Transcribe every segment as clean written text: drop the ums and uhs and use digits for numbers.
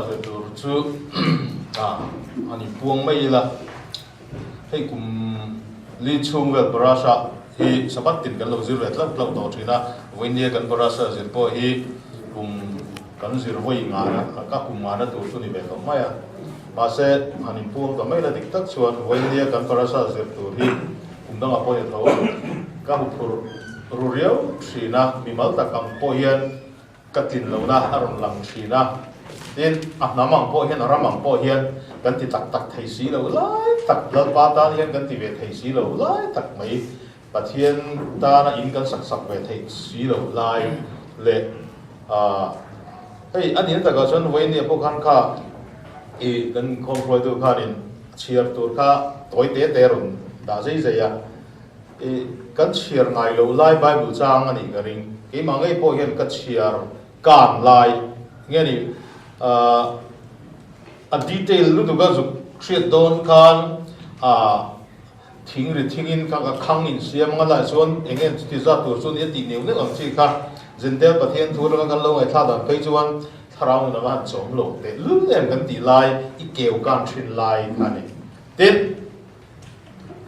zir tur chu a ni puang mai ila, hei kum li chhung vel parasha hi Sabbath tin kan lo zir ve tlauh tlauh tawh thin a, vawinia kan parasha zir pawh hi kum kan zir vawi ngana ka kum ngana tur chu ni ve tawh mai a, mahse han inpuang ta mai la dik tak chuan vawinia kan parasha zir tur hi kum dangah pawh ni tho ka huphurh ru riau thin a, mimal tak ang pawh hian Ka tlin lohna a rawn lang thin a, tin, a hnam ang pawh hian, a ram ang pawh hian kan ti tak tak thei si lo lai tak, Lalpa tan hian kan ti ve thei si lo lai tak mai, Pathian tana in kan sak sak ve theih si lo lai leh ah hei a nihna takah chuan Vawinia pawh khan kha i kan inkhawm hruaitu khanin chhiar tur kha tawi te te a rawn dah zai zai a. I kan chhiar ngai lo lai Bible chang a nih ka ring. Keimah ngei pawh hian ka chhiar kan lai nge ni a detail lutuk a zuk hriat dawn khan thing ri thingin kha ka khang insiam anga lai chuan eng nge chuti zat tur chu nia tih neuh neuh ang chi kha Zentel Pathian thu atanga kan lo ngaihthlak dan phei chuan thlarau nun ava han chawm lo tehlul em kan tih lai i keu kan thin lai kha a ni. Tin.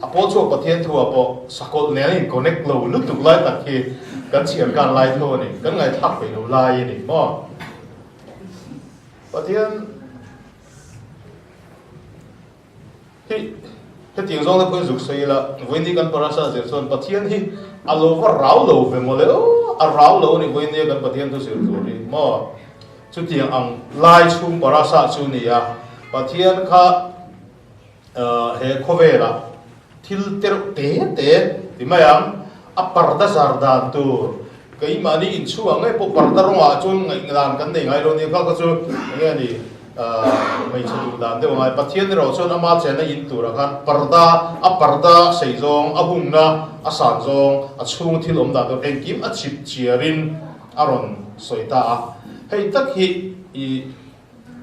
A pawl chhuak Pathian thu ah pawh sakawlh nen a in connect lo lutuk lai tak hi kan chhiar kan lai tho a ni, kan ngaihthlak peih lo lai a ni maw? Pathian hi hetiang zawng te pawhin zuk sawi ila, vawiin kan parasha zir chuan Pathian hi a lo va rau lo ve maw le aw, a rau lo a ni vawiin nia kan Pathian thu zir tur hi maw? Chutiang ang lai chhung parasha chu ni a, Pathian kha He khawvelah thil tereuh te te ti mai ang, a parda zar dan tur keimahni inchhuah ngei pawh parda rawngah chuan ngaihdan kan nei ngai lo nia kha kha chu eng nge ni hmeichhe duh dan deuh a ngai. Pathian erawh chuan ama chenna in turah khan parda a parda sei zawng a hungna a san zawng a chhung thil awm dan tur engkim a chip chiarin a rawn sawi ta a. Hei tak hi i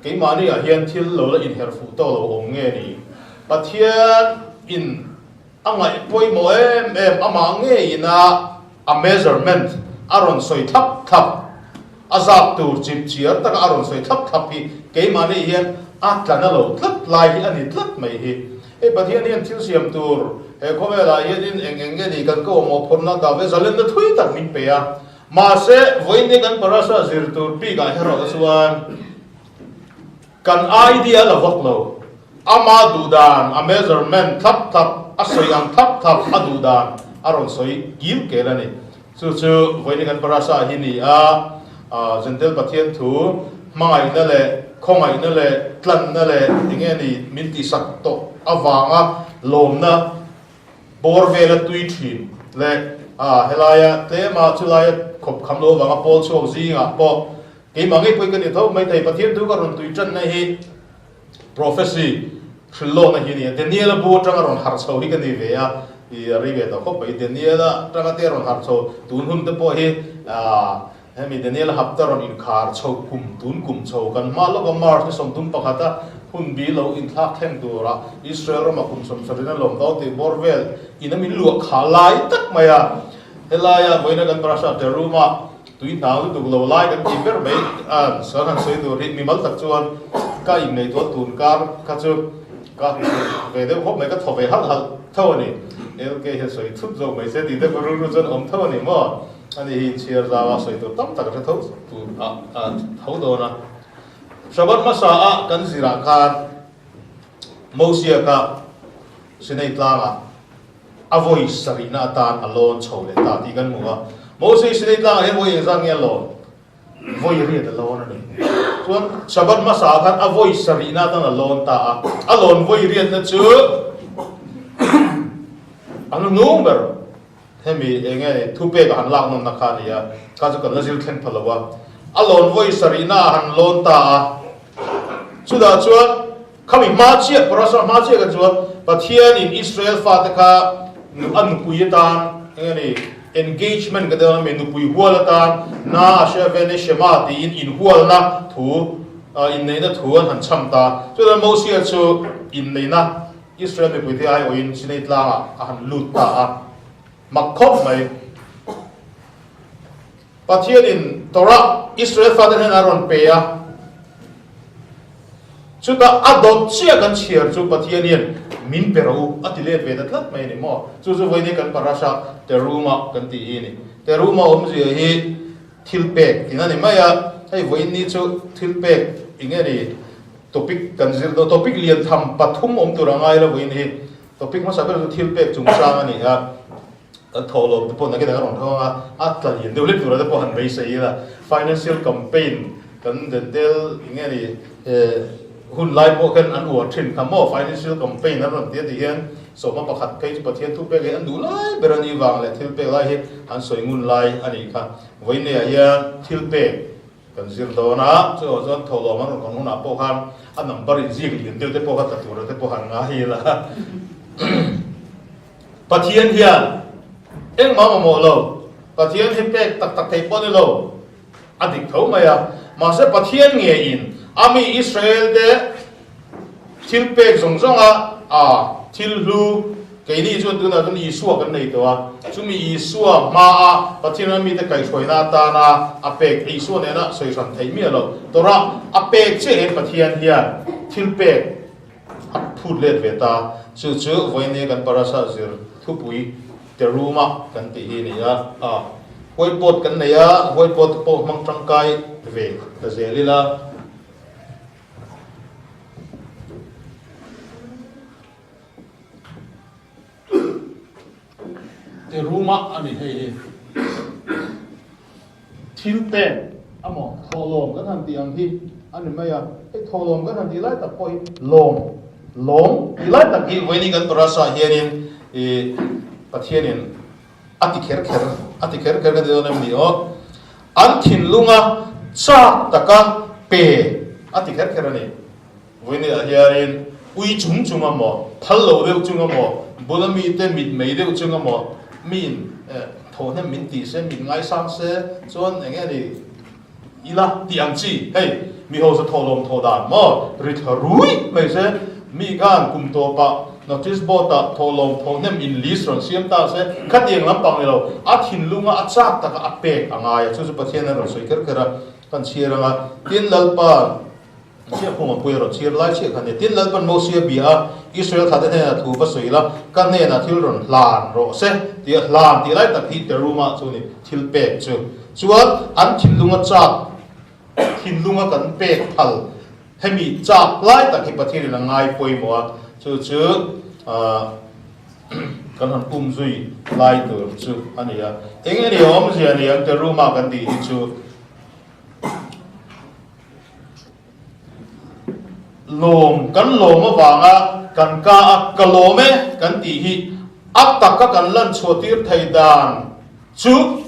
Keimahni ah hian thil lo la inherh fuh tawk lo awm nge ni? Pathian in a ngaih pawimawh em em amah ngeiin a a measurement a rawn sawi thlap thlap, a zat tur chip chiar taka a rawn sawi thlap thlap hi keimahni hian a tla na lo tlat lai hi a ni tlat mai hi. Hei Pathian hian thil siam tur he khawvelah hianin eng eng nge ni kan ko awmawh phawrhna dah ve zalenna thui tak min pe a. Mahse, vawiin kan parasha zir tur bikah erawh chuan kan idea la vak lo. Ama duh dan, a measurement thlap thlap, a sawi ang thlap thlap a duh dan a rawn sawi kil kel a ni. Chu chu vawiin kan parasha hi ni a, Zentel Pathian thu hmangaihna leh khawngaihna leh tlanna leh enge ni min tihsak tawh avanga lawmna Bawr vela tui thin leh a helaia tlema chulaia khawp kham lo avanga pawl chhuak zingah pawh keimah ngei pawhin ka ni tho mai thei. Pathian thu ka rawn tui tanna hi prophecy hrilhlawkna hi a ni a, Daniela bu atanga rawn harh chho hi ka ni ve a, i a rei ve tawh khawp mai. Daniela atanga te rawn harh chho tun hun te pawh hi Hemi Daniel hapta rawn inkhar chho kum tun kum chho kan hma lawka March ni 31 a hun bi lo inthlak thleng tura Israel rama kum 70 a lawm dawn tih bawr vel in a min luah kha lai tak mai a. Helaia vawiina kan parasha Teruma tui hnang lutuk lo lai kan tih ber mai a sawn han sawi tur hi mimal tak chuan ka inngaihtuah tun kar kha chu ka ve deuh khawp mai ka thaw ve halh halh tho a ni. LK hian sawi thut zawk mai se tih te rilru chuan awm tho a ni maw? Ani hi inchhiar zau a sawi tur tam tak a hre tho tur a tho dawn a. Shabbat hmasa a kan zirah khan Mosia kha Sinai tlangah a vawi sarihna atan a lawn chho leh ta tih kan hmu a. Mosia hi Sinai tlangah hian vawi engzat nge a lawn? Vawi riat a lawn a ni. Chuan Shabbat hmasa ah khan a vawi sarihna atan a lawn ta a. A lawn vawi riatna chu a hnunung ber. Hemi eng nge thupek a han lak nawnna kha a ni a, kha chu kan la zir thleng pha lo a. A lawn vawi sarihna a han lawn ta a, chutah chuan khami hma chiah, Parasha hma chiah kha chuan Pathianin Israel fate kha a nupui atan eng nge ni engagement ka deuh a mi nupui hual atan Na Asher Vene Shema tiin inhualna thu inneihna thu an han chham ta. Chutah Mosia chu inneihna Israel mipuite aiawhin Sinai tlangah a han lut ta a, mak khawp mai. Pathianin Torah Israel fate hnenah a rawn pe a. Chutah a dawt chiah kan chhiar chu Pathian hian min pe rawh u a ti let ve ta tlat mai a ni maw? Chu chu vawiin kan parasha Teruma kan tih hi a ni. Teruma awmzia hi thil pek tihna a ni mai a, hei vawiin ni chu thil pek eng nge ni topic kan zir dawn, topic lian tham pathum awm tur a ngai lo vawiin hi. Topic hmasa ber chu thil pek chungchang a ni a. Kan thaw lawm te pawh nakin a rawn thawng a, a tla lian deuh hlek tura te pawh han beisei ila. Financial campaign kan den tel eng nge ni hun lai pawh khan an uar thin kha maw financial campaign an rawn ti a tih hian sawma pakhat phei chu Pathian thu pek hi an duh lai ber a nih vang leh thil pek lai hi an sawi ngun lai a nih kha. Vawiineiah hian thil pek kan zir dawn a, chuvang chuan thaw lawm an rawn hawn hunah pawh khan a number inziak lian deuh te pawh kha tla tura te pawh han ngai ila. Pathian hian engmah mamawh lo, Pathian hi pek tak tak theih pawh ni lo, a dik tho mai a. Mahse Pathian ngeiin a mi Israel te thil pek zawng zawnga a thil hlu, keini chuan tunah chuan Isua kan nei tawh a, chumi Isua hmaa Pathian a mite kaihhruaina atana a pek, Isua nena sawi hran theih miah lo, Torah a pek chiah hian Pathian hian thil pek A phut let ve ta. Chu chu vawiin kan parasa zir thupui Teruma kan tih hi a ni a. A whiteboard kan nei a, whiteboard te pawh hmang tangkai ve ta zel ila. Teruma a ni hei hi. Thil pek amaw thawhlawm kan han tih ang hi a ni mai a, hei thawhlawm kan han tih lai tak pawh hi lawm, lawm tih lai tak hi vawiin kan parasa hianin ih Pathianin a ti kher kher, a ti kher kher kan ti dawn em ni aw, an thinlunga chak taka pe a ti kher kher a ni. Vawiin hianin ui chung chung amaw, phal lo deuh chung amaw, bula mite mit mei deuh chung amaw, miin thawhnem min tih se, mit ngaisang se chuan eng nge ni ila tih ang chi, hei mi hausa thawhlawm thawh dan maw ri thla rui mai se, mi khan kum tawpah notice board ah thawhlawm thawhnem in list rawn siam ta se, khatiang lampang ni lo, a thinlunga a chak taka a pek a ngai a, chu chu Pathian a rawn sawi kher kher a, kan chhiar ang a, tin Lalpa. Chiah khum a pui erawh chhir lai chiah kha nia. Tin, Lalpan Mosia bia a, Israel thlate hnenah thu va sawi la, ka hnenah thil rawn hlan rawh se, tia hlan tih lai tak hi Teruma chu ni, thil pek chu. Chuan an thinlunga chak, thinlunga kan pek phal, hemi chak lai tak hi Pathianin a ngai pawimawh a, chu chu kan han um zui lai tur chu a ni a. Eng eng awmzia ni ang Teruma kan tih hi chu. Lawm kan lawm avanga kan ka a ka lawm e kan tih hi a taka kan lan chhuah tir thei dan chu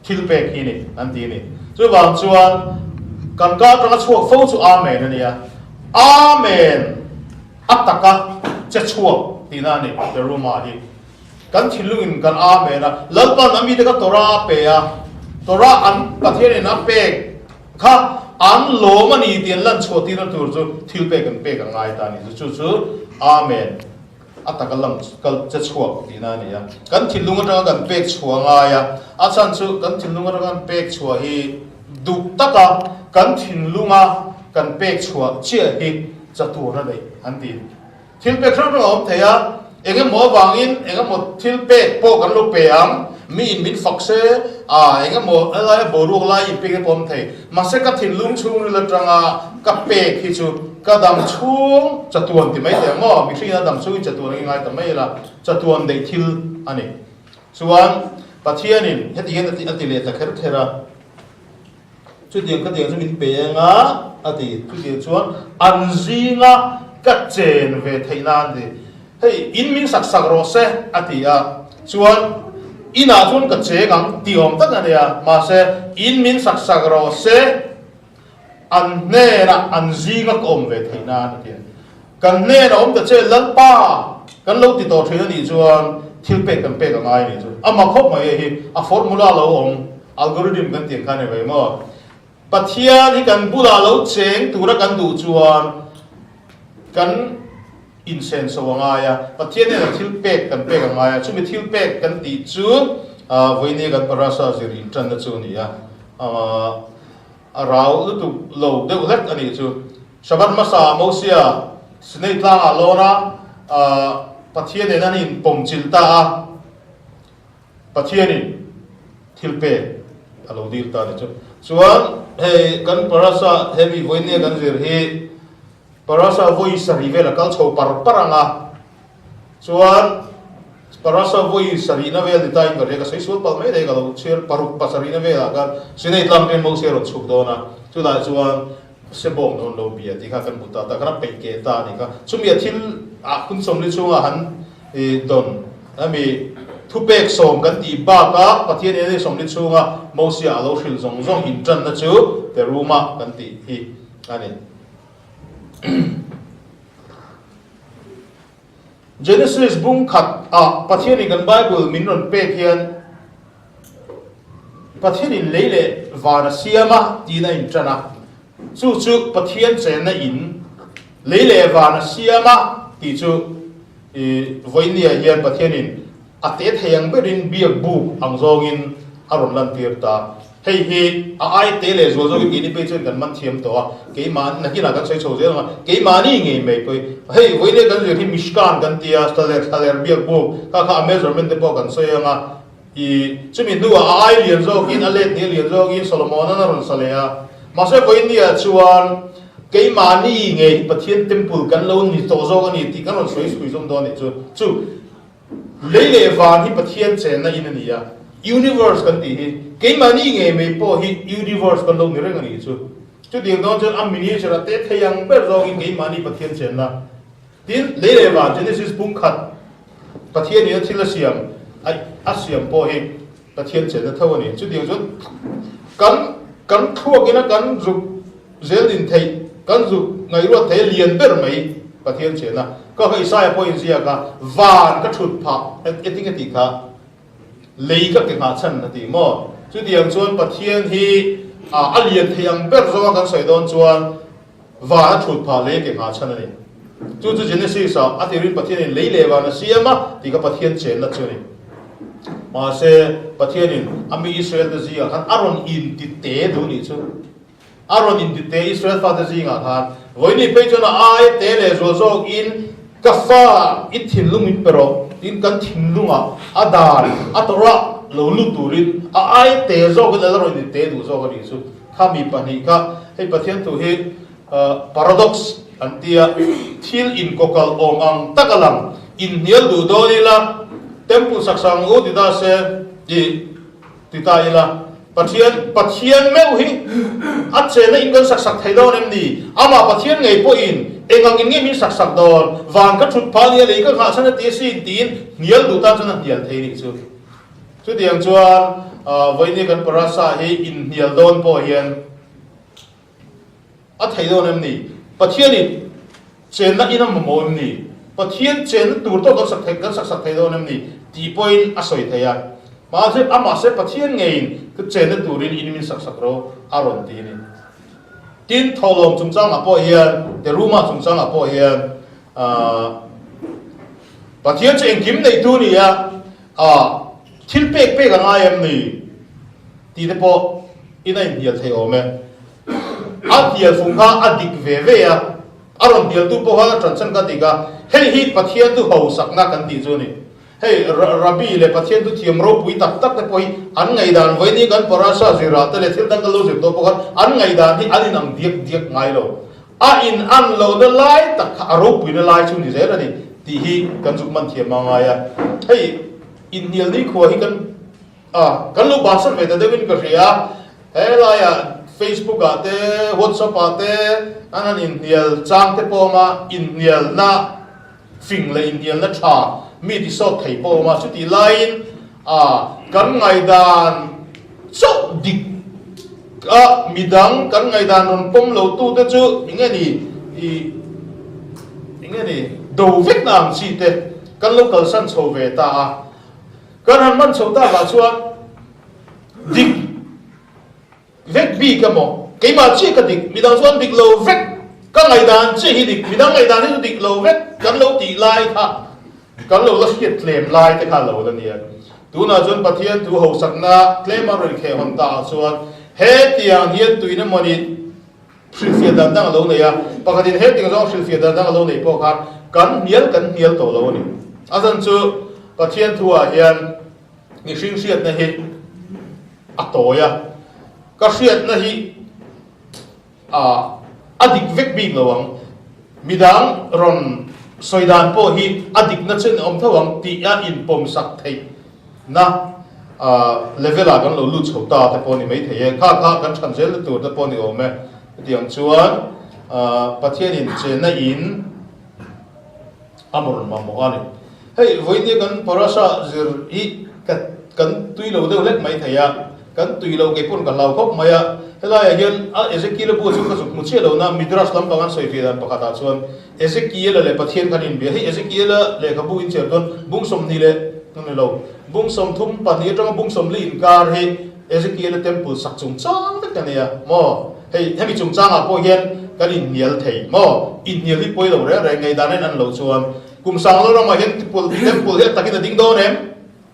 thil pek hi ni an ti a ni. Chuvang chuan kan ka atanga chhuak fo chu Amen a nia. Amen a taka che chhuak tihna a ni Teruma hi. Kan thinlungin kan Amen a, Lalpan a mite kha Torah a pe a, Torah an Pathianin a pek kha an lawm a ni tih an lan chhuah tirna tur chu thil pek an pek a ngai ta a ni. Chu chu Amen a taka lang kal che chhuak tihna a ni a. Kan thinlung atanga kan pek chhuah a ngai a, a chhan chu kan thinlung atanga kan pek chhuah hi duh taka kan thinlunga kan pek chhuah chiah hi chatuan a neih an ti. Thil pek hrang hrang a awm thei a, eng emaw avangin eng emaw thil pek pawh kan lo pe ang, miin min fak se, ah eng emaw helaia boruak lai inpek te pawh awm thei. Mahse ka thinlung chhungril atanga ka pek hi chu ka dam chhung chatuan ti mai teh ang maw, mihringin a dam chhungin chatuan ang i ngai ta mai ila, chatuan daih thil a ni. Chuan Pathianin heti hian a ti leh ta kher kher a. Chutiang ka tiang chu min pe eng a, a ti. Chutiang chuan an zinga ka chen ve theih nan ti. Hei, in min sak sak rawh se, a ti a. Chuan inah chuan ka cheng ang ti awm tak a nia. Mahse, in min sak sak rawh se, an hnenah an zinga ka awm ve theih nan, a ti a. Kan hnenah awm ta che, Lalpa, kan lo ti tawh thin a nih chuan thil pek kan pek a ngai a nih chu. Amah khawp mai hei hi a formula lo awm. Algorithm kan tih ang kha a ni mai maw? Pathian hi kan bulah lo cheng tura kan duh chuan kan insenso a ngai a, Pathian hian a thil pek kan pek a ngai a, chumi thil pek kan tih chu vawinia kan parasa zir intanna chu a ni a, a rau lutuk lo deuh hlek a nih chu. Shabbat hmasa Mosia Sinai tlangah lawn a, Pathian nen an inpawmchilh ta a, Pathianin thil pek a lo dil ta a ni chu. Chuan hei kan parasha hemi vawinia kan zir hi parasha vawi sarih vel a kal chho par par ang a, chuan parasha vawi sarihna vel ni tain ka hria, ka sawi sual palh mai thei ka lo chhiar paruk pasarihna velah khan Sinai tlang ṭin Mosia rawn chhuk dawn a, chulai chuan Sebawng dawn lo bia tih kha kan hmu ta ta khan a peih keh ta a nih kha. Chumi a thil ah hun sawmli chhungah han dawn ami thupek sawm kan tih bakah Pathian in a sawmli chhunga Mosia a lo hrilh zawng zawng intanna chu Teruma kan tih hi a ni. Genesis bung khat ah Pathian in kan Bible min rawn pek hian Pathian in lei leh van a siam a tiin a intan a, chu chu Pathian chenna in lei leh van a siam a tih chu i vawinia hian Pathian in a te thei ang berin biak buk ang zawngin a rawn lantir ta. Hei hi a ai te leh zual zawkin keini phei chuan kan man thiam tawh a, keimah nakinah kan sawi chho zel ang a, keimahni ngei mai pawh hi hei vawiin kan zir hi Mishkan kan ti a, thlaler thlaler biak buk kha kha a measurement te pawh kan sawi ang a, i chumi hnuah a ai lian zawkin a let hnih lian zawkin Solomon-an a rawn sa leh a, mahse vawiinniah chuan keimahni ngei hi Pathian temple kan lo ni tawh zawk a ni tih kan rawn sawi chhui zawm dawn a nih chu. Chu. Lei leh van hi Pathian chenna in a ni a, universe kan tih hi keimahni ngei mai pawh hi universe kan lo ni reng a nih chu. Chutiang dawn chuan a miniature a te thei ang ber zawngin keimahni Pathian chenna. Tin, lei leh van Genesis bung khat Pathian in a thil a siam a siam pawh hi Pathian chenna tho a ni. Chutiang chuan kan kan thluak ina kan zuk zel din theih, kan zuk ngaihruat theih a lian ber mai Pathian chenna. Ka kha Isaiah pawh inziak a, van ka thut phah eting a tih kha, lei ka ke nghah chhan a ti maw? Chutiang chuan Pathian hi a lian thei ang ber zawnga kan sawi dawn chuan van a thut phah lei ke nghah chhan a ni. Chu chu Genesis ah a tirin Pathianin lei leh van a siam a tih kha Pathian chenna chu a ni. Mahse Pathianin a mi Israel te zingah khan a rawn inti te duh nih chu. A rawn inti te Israel fate zingah khan vawiini phei chuan a ai te leh zual zawkin ka fa i thinlung min pe rawh tiin kan thinlungah a dan a tawrah lo lut turin a ai te zawkin a la rawn inti te duh zawk a nih chu. Kha mi pahnih kha hei Pathian thu hi paradox an tia, thil inkawkal awm ang tak a lang, inhnial duh dawn ila temple saksang u ti ta se i Ti ta ila, Pathian, Pathian meuh hi a chenna in kan sak sak thei dawn em ni? Amah Pathian ngei pawhin eng ang in nge min sak sak dawn? Van ka thut phah nia lei ka nghah chhan a ti asin tiin hnial duh tan chuan a hnial thei nih chu. Chutiang chuan vawiini kan parasa hi inhnial dawn pawh hian A thei dawn em ni? Pathianin chenna in a mamawh em ni? Pathian chenna tur tawk kan sak thei kan sak sak thei dawn em ni? Tih pawhin a sawi thei a. Mahse, amah se Pathian ngeiin ka chenna turin in min sak sak ro a rawn ti a ni. Tin, thawhlawm chungchangah pawh hian, Teruma chungchangah pawh hian, aah, Pathian chu engkim neitu ni a, aah, thil pek pek a ngai em ni? Tih te pawh in a inhnial thei awm e. A hnial fung kha a dik ve ve a, a rawn hnialtu pawh khan a ṭan chhan kha a dik a, hei hi Pathian thu hausakna kan tih chu a ni. Hei Rabbi leh Pathian thu thiam ropui tak tak te pawh hi an ngaihdan vawiin kan parasha zirah te leh thil dang kan lo zir tawh pawh khan an ngaihdan hi an inang diak diak ngai lo. A inan lohna lai tak kha a ropuina lai chu ni zel a ni tih hi kan zuk man thiam a ngai a. Hei inhnial nikhua hi kan A, kan lo bansan ve ta deuhin ka hria. He laiah Facebook ah te, WhatsApp ah te an han inhnial chang te pawh awm a, inhnialna fing leh inhnialna tha mi ti sawt thei pawh awm a. Chutih laiin a, kan ngaihdan chauh dik a, midang kan ngaihdan rawn pawm lo tu te chu eng nge ni, i eng nge ni, do vekna ang chi te kan lo kalsan chho ve ta a. Kan han man chho takah chuan dik vek bik emaw, keimah chiah ka dik, midang chuan dik lo vek, ka ngaihdan chiah hi dik, midang ngaihdan hi chu dik lo vek kan lo tih lai kha kan lo la hriat tlem lai te kha a lo la nia. Tunah chuan Pathian thu hausakna tlema rawn kheh hawn takah chuan hetiang hian tuina mawni. Hrilhfiah dan dang a lo nei a, pakhatin hetiang zawng hrilhfiah dan dang a lo neih pawh khan kan hnial kan hnial tawh lo a ni. A zan chu Pathian thuah hian mihring hriatna hi a tawi a, ka hriatna hi a a dik vek bik lo ang, midang rawn sawi dan pawh hi a dikna chen a awm tho ang tih a inpawmsak theih na level ah kan lo lut chho ta te pawh ni mai thei e, kha kha kan than zel na tur te pawh ni awm e. Hetiang chuan Pathianin chenna in a rawn mamawh a ni. Hei vawinia kan parasha zir hi kan tui lo deuh hlek mai thei a, kan tui lo kei pawn ka hlau khawp mai a. Helaiah hian a Ezekiel-a bu chu ka zuk hmu chiah lo na, Midrash lampang an sawi ve dan pakhatah chuan Ezekiel-a leh Pathian khan inbia. Hei Ezekiel-a lehkhabu inchhiar chuan bung 20 leh ni lo, bung 32 atanga bung 40 inkar hi Ezekiel-a temple sak chungchang vek a nia maw? Hei hemi chungchangah pawh hian kan inhnial thei maw? Inhnial hi pawi lo reng reng ngei dan en an loh chuan kum sang lo ramah hian temple hi a takin a ding dawn em?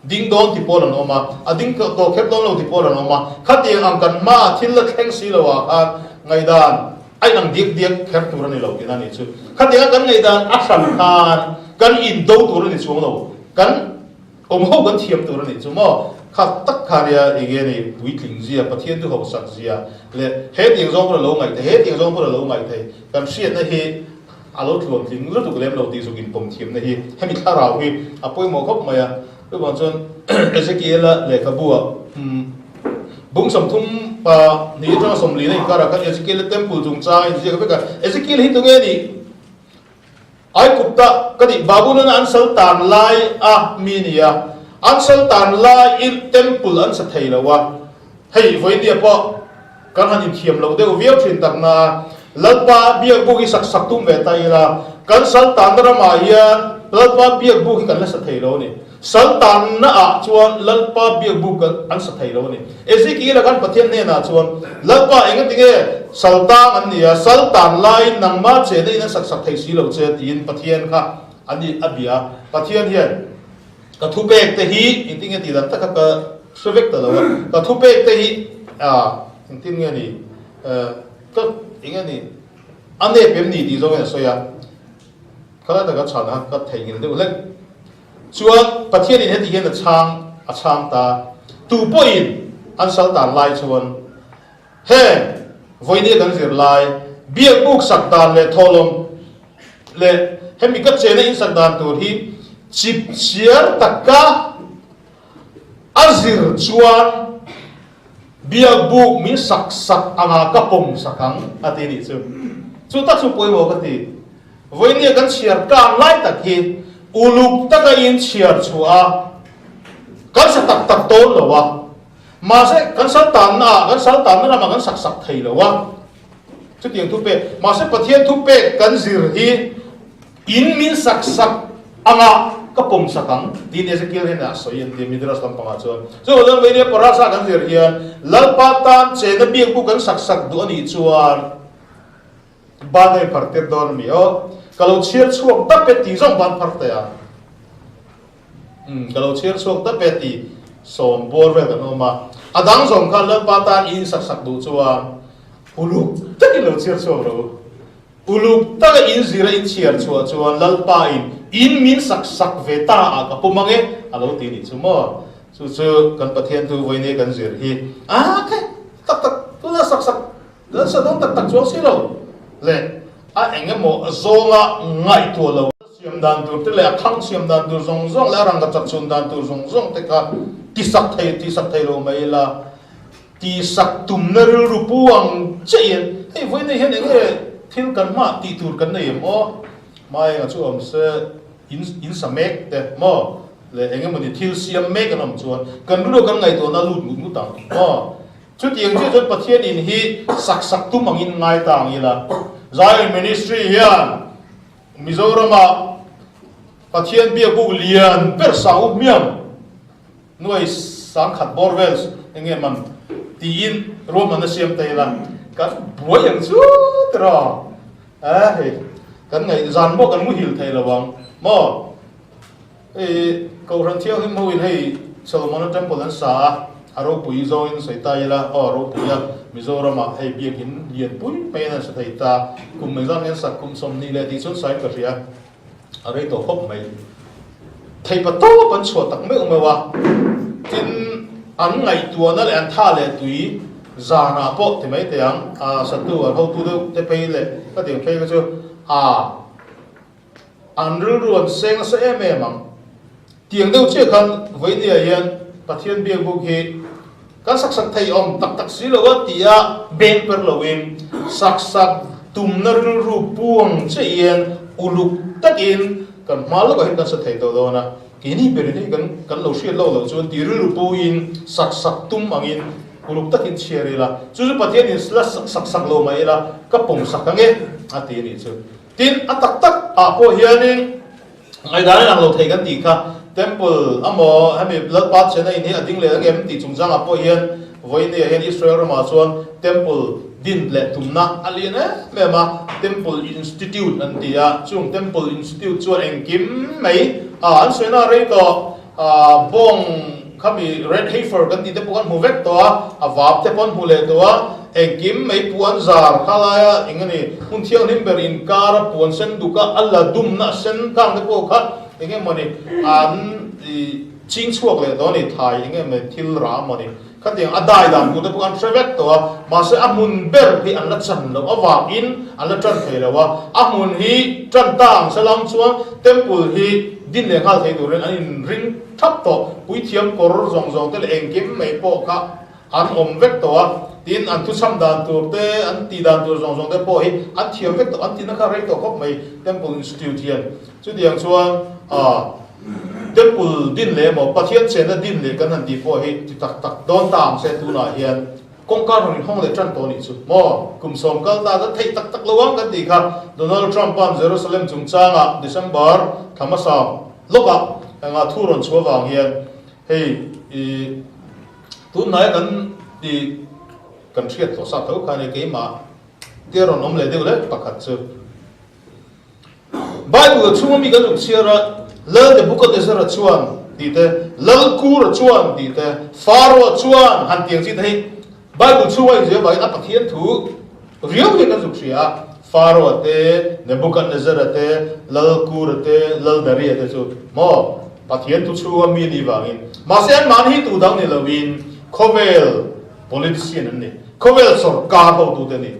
Ding dawn ti pawl an awm a, a ding tawh kher dawn lo ti pawl an awm a. Khatiang ang kan hmaah thil la thleng si lo ah khan ngaihdan a inang diak diak kher tur a ni lo tihna a nih chu. Khatianga kan ngaihdan a hran khan kan indo tur a ni chuang lo, kan awm ho kan thiam tur a nih chu maw? Kha tak kha nia eng nge ni puitling zia, Pathian du hausak zia leh he tiang zawng pawh a lo ngaih thei, he tiang zawng pawh a lo ngaih thei kan hriatna hi A lo tluan tling lutuk lem lo tih zuk inpawm thiamna hi hemi thlarau hi a pawimawh khawp mai a. Chuvang chuan Ezekiel-a lehkhabu-ah bung 32 atanga 40 na inkarah khan Ezekiel-a temple chungchang a inziak vek a. Ezekiel hi tunge nih? Aigupta ka nih Babulon-a an sal tan lai a mi ni a. An sal tan laiin temple an sa thei lo a. Hei vawinia pawh Kan han inthiam lo deuh viau thin tak na, Lalpa biakbuk hi sak sak tum ve ta ila, kan sal tanna ramah hian Lalpa biakbuk hi kan la sa thei lo a ni. Sal tanna ah chuan Lalpa biakbuk kan an sa thei lo a ni. Ezekiel-a khan Pathian hnenah chuan, Lalpa engatinge sal tang an ni a, sal tan laiin nangmah chena in an sak sak thei si lo che tiin Pathian kha a ni a bia. Pathian hian Ka thupek te hi engtin nge tih dan tak kha ka hre vek ta lo a, ka thupek te hi engtin nge ni ka eng nge ni a nep em ni tih zawngin a sawi a, khalai taka chhan a ka theihnghilh deuh hlek chuan Pathianin heti hian a chhang a chhang ta, tu pawhin an sal tan lai chuan heng vawinia kan zir lai biakbuk sak dan leh thawhlawm leh hemi ka chena in sak dan tur hi chip chiar taka a zir chuan biakbuk min sak sak anga ka pawm sak ang a ti nih chu. Chu tak chu pawimawh ka ti. Vawinia kan chhiar kang lai tak hi uluk taka in chhiar chhuah a, kan sa tak tak tawn lo a, mahse kan sal tanna ah, kan sal tanna lamah kan sak sak thei lo a. Chutiang thupek, mahse Pathian thupek kan zir hi in min sak sak anga ka pawm sak ang tiin Ezekiel hian a sawi an ti Midrash lampangah chuan. Chuvang chuan Vainia Parasha kan zir hian Lalpa tan chena biak bu kan sak sak duh a nih chuan ban a inphar tir dawn a mi aw. Ka lo chhiar chhuak dap e tih zawng ban phar teh a. Umm ka lo chhiar chhuak dap e tih sawm bawr vel kan awm a. A dang zawng khan Lalpa tan i insak sak duh chuan Uluk takin lo chhiar chhuak rawh u. Uluk taka in zira in chhiar chhuah chuan Lalpa in in min sak sak ve ta ah ka pawm ang e a lo ti nih chu maw. Chu chu kan Pathian thu vawinia kan zir hi a khe tak tak tuna sak sak kan sa dawn tak tak chuang si lo le a eng emaw zawnga ngaihtuah lo siam dan tur te leh a thang siam dan tur zawng zawng leh a rangka chak chhun dan tur zawng zawng te kha ti sak thei ti sak thei lo mai ila. Tihsak tumna rilru pu ang chiahin, hei vawiin hian eng nge thil kan hmah tih tur kan nei em aw? Hmaenga chu awm se, in in sa mek te maw? Leh eng emawni thil siam mek an awm chuan kan rilru kan ngaihtuahna a lut ngut ngut ang maw? Chutiang chiah chuan Pathian in hi sak sak tum angin ngai ta ang ila. Zion Ministry hian Mizoramah Pathian biakbuk lian ber sang up hmiang Nuai sangkhat bawr vel eng nge man tiin ruahmanna siam ta ila kan buai ang chu tiraw a hei kan ngaih zan maw kan muhil thei lo ang maw hei Kohhran Thianghlim ho in hei Solomona Temple an sa a a ropui zawngin sawi ta ila aw a ropui a Mizoramah hei biakin lian pui mai an han sa thei ta. Kum engzat nge an sak kum 20 leh tih chuan sain ka hria. A rei tawh khawp mai. Theipa tawp an chhuah tak meuh meuh a. Tin, an ngaihtuahna leh an tha leh tui zanah pawh ti mai teh ang, a satu an hotu deuh te phei leh ka tih ang phei kha chu a an rilru an seng nasa em em ang. Tiang deuh chiah khan vawinia hian Pathian biakbuk hi kan sak sak thei awm tak tak si lo a ti a, beng per loin sak sak tumna rilru puang chiah hian uluk takin kan hma lawkah hian kan sa thei tawh dawn a. Keini berin hei kan kan lo hriat lo loh chuan ti rilru puin sak sak tum angin uluk takin chhiar ila, chu chu Pathianin la sak sak lo mai ila ka pawm sak ang e a ti a nih chu. Tin, a tak tak ah pawh hianin ngaihdan in ang lo thei kan tih kha Temple amaw hemi Lalpa chena in hi a ding leh ang em tih chungchangah pawh hian vawinia hian Israel ramah chuan Temple din leh tumna a lian em em a, Temple Institute an ti a, chung Temple Institute chuan engkim mai a an sawina rei tawh a bawng khami red heifer kan tih te pawh kan hmu vek tawh a, a vap te pawh an hmu leh tawh a, engkim mai puan zar kha laia eng a ni, hmun thianghlim ber inkar a puan sen duk a, a la dumna a sen kang te pawh kha eng emaw ni an ching chhuak leh tawh a ni, thai eng emaw thil rah emaw ni khatiang a dai dan tur te pawh an hre vek tawh a, mahse a hmun ber hi an la chan loh avangin an la tan thei lo a, a hmun hi tan ta ang salang chuan temple hi din leh nghal thei turin an inring thap tawh, puithiam kawr zawng zawng te leh engkim mai pawh kha an awm vek tawh a, tin an thuchham dan tur te, an tih dan tur zawng zawng te pawh hi an thiam vek tawh, an tihna kha rei tawh khawp mai Temple Institute hian. Chutiang chuan ah Temple din leh emaw Pathian chenna din leh kan han tih pawh hi ti tak tak dawn ta ang se tunah hian kawngka rawn inhawng leh tan tawh nih chu maw kum sawm kal ta kan theih tak tak lo ang kan tih kha Donald Trump-a'n Jerusalem chungchangah December thla hmasa lawkah engah thu rawn chhuah vang hian hei i tunhnaia kan ti kan hriat tawh sa tho kha nia keimah te rawn awm leh deuh leh pakhat chu. Bible chhunga mi kan zuk chhiar a, Lal Nebuchadnezzar-a chuan tih te, Lal Kura chuan tih te, Pharaoh chuan han tiang chi te hi Bible chhunga inzir avangin a Pathian thu riau hi kan zuk hria a, Pharaoh-a te, Nebuchadnezzar-a te, Lal Kura te, Lal Daria te chu maw Pathian thu chhunga mi ni vangin. Mahse anmahni hi tu dang ni loin khawvel politician an ni, khawvel sawrkar hotute an ni.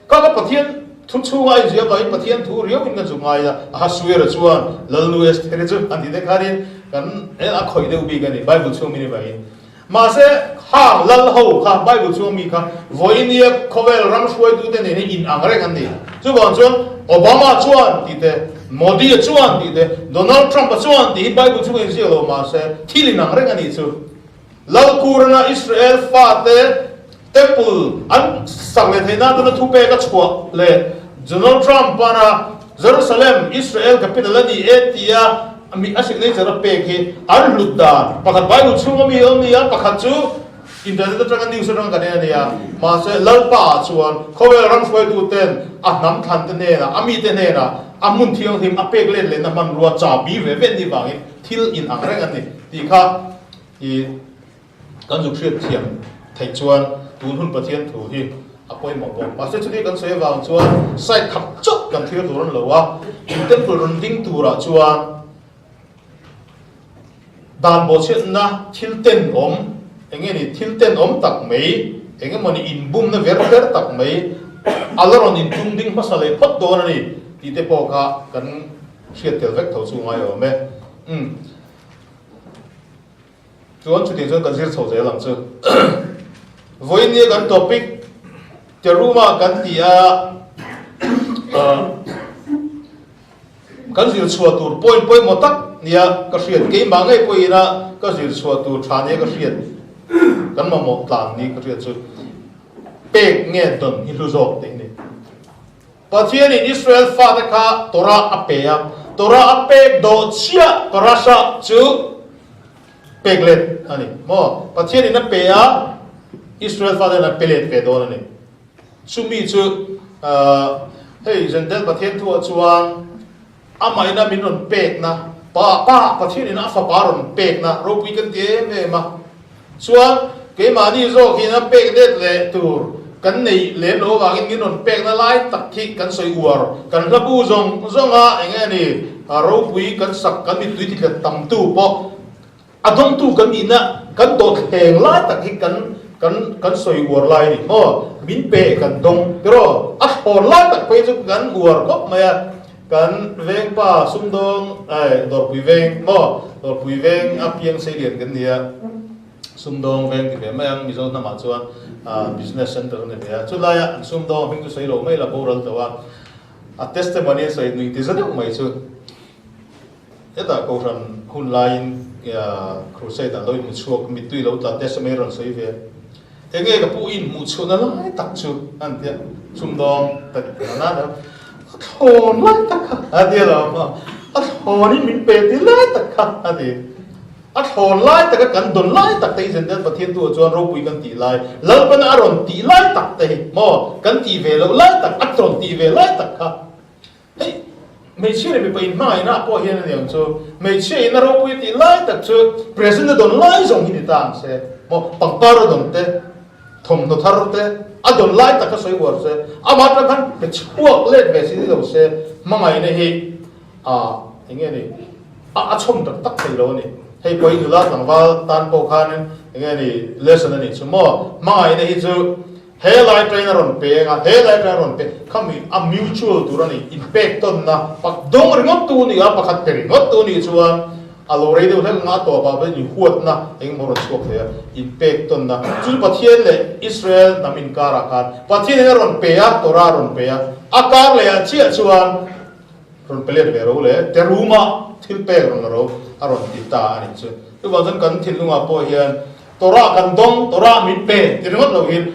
Ka ka Pathian thu chhunga a inziah avangin Pathian thu riau in kan zu ngai a, Ahasuera chuan Lalnu Estheri chu an tih te khanin kan a khawih deuh bik a ni, Bible chhung min avangin. Mahse, hang lal ho kha, Bible chhunga mi kha, vawinia khawvel ram hruaitute nen hi in ang reng an ni. Chuvang chuan Obama chuan tih te, Modi-a chuan tih te, Donald Trump-a chuan tih hi Bible chhunga inziak lo mahse thil in ang reng a nih chu. Lalkurana Israel fate Temple an sak leh theih nan tuna thupek a chhuah leh Donald Trump pana Jerusalem, Israel capital a ni e tia mi a signature a pek hi an hlut dan pakhat Bible chhunga mi awm nia, pakhat chu internet atanga news atanga kan en a nia. Mahse Lalpa ah chuan khawvel ram hruaitu ten a hnam thlan te hnenah a mite hnenah a hmun thianghlim a pek let lehna hmanrua chabi ve ve an nih vangin thil in ang reng an ni tih kha I kan zuk hriat thiam theih chuan tun hun Pathian thu hi a pawimawh bawk. Mahse chuti kan sawi avang chuan side khat chauh kan thlir tur an lo a, in temple rawn ding turah chuan dan bawhchhiatna thil tenawm eng nge ni thil tenawm tak mai eng emawni inbumna ver ver tak mai a la rawn intum ding hmasa leh phawt dawn a ni tih te pawh kha kan hriat tel vek tho chu ngai awm e. Umm. Chuan chutiang chuan kan zir chho zel ang chu. Vawinia kan topic Teruma kan ti a, kan zir chhuah tur point pawimawh tak nia ka hriat, keimah ngei pawhin a ka zir chhuah tur tha nia ka hriat, kan mamawh tlan ni ka hriat chu pek nge dawn hi hlu zawk tih a ni. Pathianin Israel fate kha Torah a pe a, Torah a pek dawh chiah parasha chu pek let a ni maw? Pathianin a pe a, Israel fate an pe let ve dawn a ni. Chumi chu hei Jentail Pathian thuah chuan amah ina min rawn pekna, Pa, Pa, Pathianin a fapa rawn pekna ropui kan ti em em a. Chuan keimahni zawk hian a pek let leh tur. Kan neih lem loh avangin min rawn pekna lai tak khi kan sawi uar. Kan hla bu zawng zawng a eng nge ni ropui kan sak kan mittui titlet tamtu pawh a dawngtu kan nihna kan dawhthleng lai tak hi kan kan kan sawi uar lai a ni maw? Min pe kan dawng tiraw? A thlawn lai tak phei chu kan uar khawp mai a. Kan veng pa sumdawng ai Dawrpui veng maw? Dawrpui veng a piang seilian kan ni a. Sumdawng veng ti ve mai ang Mizo hnamah chuan business center a ni ve a. Chulaia an sumdawng hming chu sawi lo mai la boral tawh a. A testimony a sawi nui ti za deuh mai chu hetah Kohhran hun laiin crusade ah lo inhmu chhuak mittui lo tla testimony rawn sawi ve. Enge ka pu inhmuh chhuahna lai tak chu a ni tia sumdawng tak na na a thlawn lai tak kha a ti alawm a thlawnin min pe ti lai tak kha a ti. A thlawn lai taka kan dawn lai tak te hi Zentel Pathian tu ah chuan ropui kan tih lai, Lalpana a rawn tih lai tak te hi maw kan tih ve loh lai tak, a rawn tih ve lai tak kha hei hmeichhia leh mipa inhmangaihna ah pawh hian a ni ang chu, hmeichhia in a ropui a tih lai tak chu present a dawn lai zawng hi ni ta ang se maw, pangpar a dawn te, thawmhnaw thar te a dawn lai tak kha sawi uar se, amah atang khan pe chhuak let ve si ni lo se hmangaihna hi a eng nge ni? A a chhawm tak tak thei lo a ni. Hei pawh hi nula tlangval tan pawh khanin eng nge ni lesson a nih chu maw? Hmangaihna hi chu he lai train a rawn peng a, he lai train a rawn peng khami a mutual tur a ni, inpek tawnna pak dawng ringawt tu ni a, pakhat pe ringawt tu nih chuan a lo rei deuh hlek anga a tawpah pawhin inhuatna eng emaw rawn chhuak thei a, inpek tawnna chu Pathian leh Israel hnam inkarah khan Pathianin a rawn pe a, Torah a rawn pe a, a kar lehah chiah chuan Rawn pe let ve ro le, te room-ah thil pek rawn la ro a rawn ti ta a nih chu. Chuvang chuan kan thinlungah pawh hian Torah kan dawng, Torah min pe ti ringawt lo hian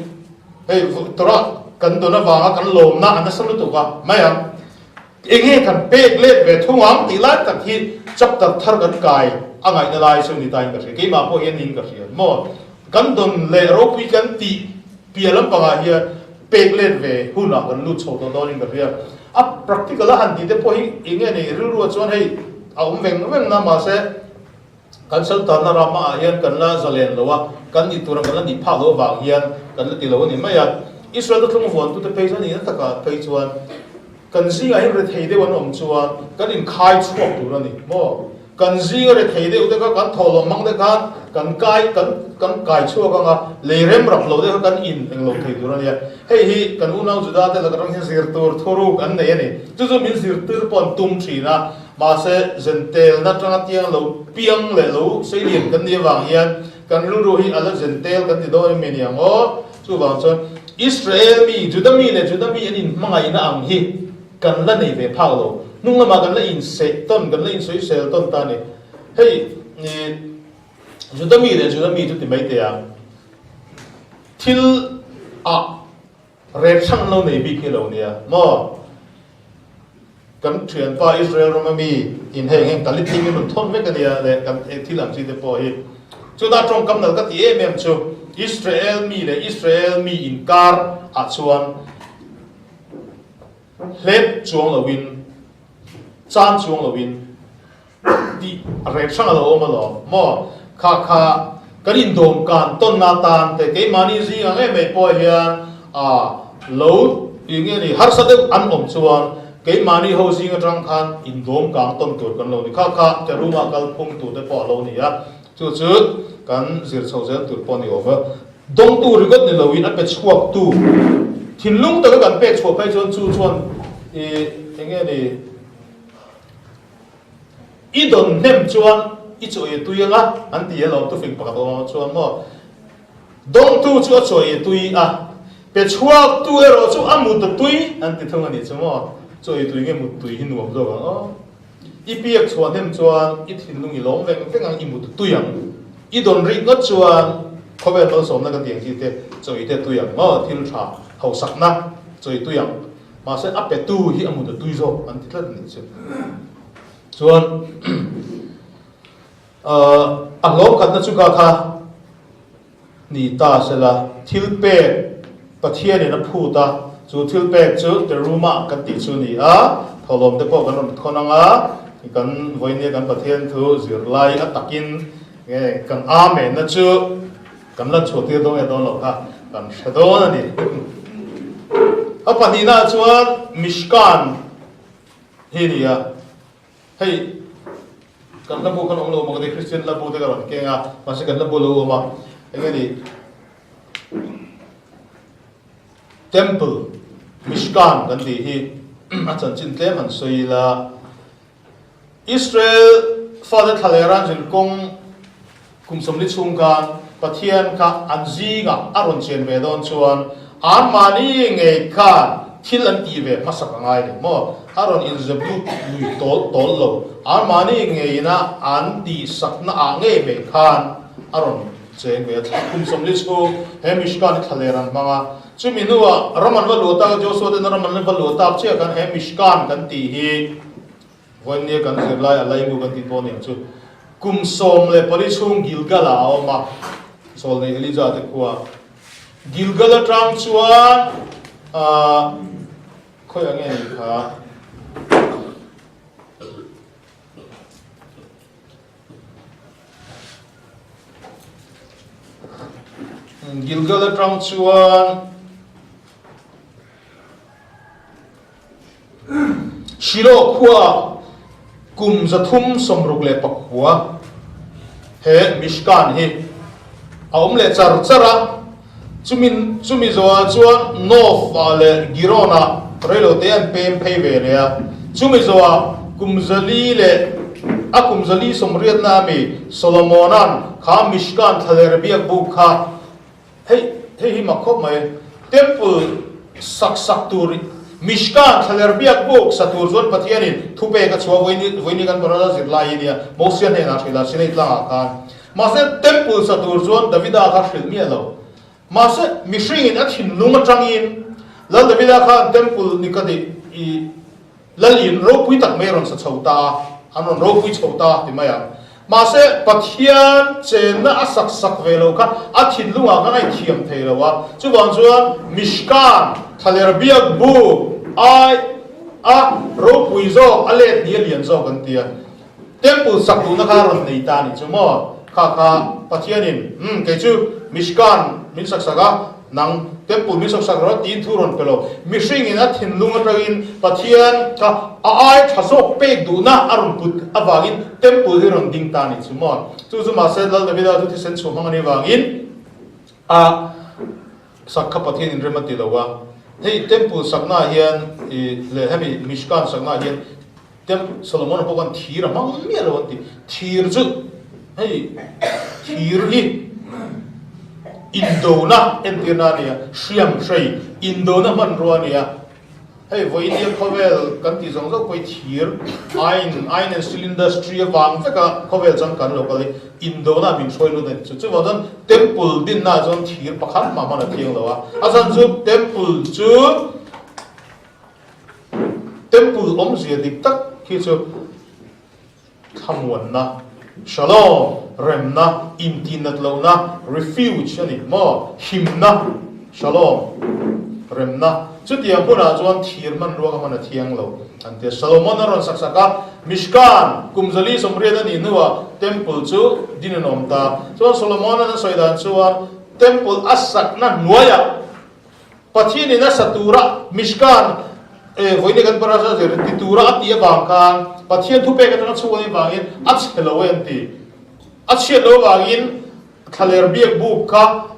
hei Torah kan dawn avanga kan lawmna a nasa lutuk a mai ang. Enge kan pek let ve thung ang tih lai tak hi chapter thar kan kai a ngaihna lai chu ni tain ka hria. Keimah pawh hian niin ka hria maw? Kan dawn leh ropui kan tih piah lampangah hian pek let ve hunah kan lut chho tawh dawnin ka hria. A practical a han tih te pawh hi eng nge ni rilru ah chuan hei a awm veng veng na mahse kan saltanna rama ah hian kan la zalen lo a, kan nih tur ang kan la nih phak loh avang hian kan la ti lo a ni mai a. Israel te thlung vuan tute phei chuan ina takah phei chuan kan zingah hian rethei deuh an awm chuan kan inkhai chhuak tur a ni maw? Kan zinga rethei deuh te kha kan thawhlawm hmang te khan kan kai kan kan kai chhuak ang a, lei rem rap lo te kha kan in eng lo thei tur a nia. Hei hi kan unau Juda te laka rang hian zir tur thuruk an nei a ni. Chu chu min zirtir pawh an tum thin a, mahse zentelna tanga tiang lo piang leh lo seilian kan nih avang hian kan rilru hi a la zentel kan ti dawn em ni ang aw. Chuvang chuan Israel mi, Juda mi leh Juda mi an inhmangaihna ang hi Kan la nei ve phak lo. Hnung lamah kan la inseh tawn, kan la insawisel tawn ta a ni. Hei Juda mi leh Juda mi chu ti mai teh ang. Thil ah rep hrang lo nei bik hi lo nia maw? Kan thianpa Israel rama mi in hei heng talit hi min rawn thawn vek a nia leh kan thil ang chi te pawh hi. Chutah tawngkam nal ka ti em em chu Israel mi leh Israel mi inkar ah chuan Hlep chuang loin, chan chuang loin tih reng hrang a lo awm alawm maw? Kha kha kan indawm kan tawnna tan te keimahni zing ang em mai pawh hian a lo eng nge ni harsa deuh an awm chuan keimahni ho zing atang khan indawm kang tawn tur kan lo ni. Kha kha Teruma kal phung tur te pawh a lo ni a, chu chu kan zir chho zel tur pawh a ni awm a. Dawngtu ringawt ni loin a pe chhuaktu thinlung taka kan pek chhuah phei chuan chu chuan i eng nge ni i dawn hnem chuan i chaw ei tui anga an ti alawm tufing pakhat awm ang chuan maw dawngtu chu a chaw ei tui a pe chhuaktu erawh chu a mut a tui an ti thung a nih chu maw chaw ei tui nge mut tui hi nuam zawk ang aw. I piak chhuah hnem chuan i thinlung i lawm veng veng ang, i mut tui ang. I dawn rih ngawt chuan khawvel malsawmna ka tiang chi te chawi te tui ang maw, thil tha hausakna chawi tui ang. Mahse a petu hi a mut a tui zawk an ti tlat a nih chu. Chuan a hlawm khatna chu ka kha ni ta sela, thil pek Pathianin a phut a, chu thil pek chu Teruma kan tih chu ni a, thawhlawm te pawh kan rawn thawn ang a, kan vawinia kan Pathian thu zirlai a takin nge kan Amen-na chu kan lan chhuah tir dawn nge dawn lo kha kan hre dawn a ni. A pahnihnaah chuan Mishkan hi a ni a, hei kan hla bu khan awm lo maw ka ti, Kristian hla bu te ka rawn keng a, mahse kan hla bu lo awm a, eng nge ni Temple, Mishkan kan tih hi a chanchin tlem han sawi ila, Israel fate thla leh ran kawng kum 40 chhung khan Pathian kha an zingah a rawn chen ve dawn chuan anmahni ngei khan thil an tih ve hmasak a ngai ni maw? A rawn inzep lut lui tawl tawl lo. Anmahni ngeina an tihsakna ah ngei mai khan a rawn cheng ve a. Thla kum 40 chhung he Mishkan hi thla leh ran hmang a. Chumi hnuah ram an va luah tak a, Joshua ten ram an va luah tak chiah khan he Mishkan kan tih hi Vawinia kan zirlai a laimu kan tih pawh aniang chu. Kum 14 chhung Gilgal ah a awm a, Zawlnei Elija te khua. Gilgal atang chuan ah khawi ang nge ni kha? Gilgal atang chuan Shiloh khua kum 369 he Mishkan hi a awm leh char char a, chumi chumi zawhah chuan Nof ah leh Giron ah reilote an pem phei ve leh a, chumi zawhah kum 400 leh a kum 480 na ami Solomona'n kha Mishkan thlaler biak buk kha Hei, hei hi mak khawp mai. Temple sak sak tur, Mishkan, thlaler biak buk sa tur chuan Pathianin thupek a chhuah vawiin vawiin kan Barada zir lai hi nia, Mosia hnenah hrilh a, Sinai tlangah khan. Mahse, Temple sa tur chuan Davida kha hrilh miah lo. Mahse, mihringin a thinlung atangin Lal Davida khan Temple ni ka ti i Lalin ropui tak mai a rawn sa chho ta a, an rawn ropui chho ta ti mai ang. Mahse, Pathian chenna a sak sak ve lo kha a thinlungah khan a inthiam thei lo a. Chuvang chuan Mishkan, thlaler biak bu ai a ropui zawk, a let ni a lian zawk an ti a. Temple sak duhna kha a rawn nei ta a nih chu maw? Kha kha Pathianin, Umm, kei chu Mishkan min sak sak a, Nang, temple min sak sak rawh tiin thu rawn pe lo. Mihringin a thinlung atangin Pathian kha a ai tha zawk pek duhna a rawn put avangin temple hi rawn ding ta a nih chu maw? Chu chu mahse Lal Davida chu thisen chhuah hmang a nih avangin a sak kha Pathian inrem a ti lo a. Hei temple saknaah hian i leh hemi Mishkan saknaah hian Temple Solomon-a pawh khan thir a hmang miah lo an ti. Thir chu hei thir hi indona entirna a ni a, hriam hrei indona hmanrua a ni a. Hei vawiin khawvel kan tih zawng zawng pawh hi thir iron, iron and steel industry avang veka khawvel changkan lo kal hi indona min hruai lut a ni. Chu chuvang chuan temple dinnaah chuan thir pakhat mah hman a thiang lo a, a chhan chu temple chu Temple awmzia dik tak khi chu thlamuanna, shalom, remna, intihnat lohna, refuge a ni maw? Himna, shalom, remna. Chutiang hunah chuan thir hmanrua ka hman a thiang lo an ti a. Solomon a rawn sak sak a, Mishkan kum 480 a nih hnuah Temple chu din an awm ta. Chuan Solomon-an a sawi dan chuan Temple a sakna hnuaiah, Pathianin a sa tura Mishkan e vawiin kan parasha zir ti tura a tih avang khan Pathian thupek atanga chhuak anih avangin a chhe lo e an ti. A chhiat loh avangin thlaler biak buk kha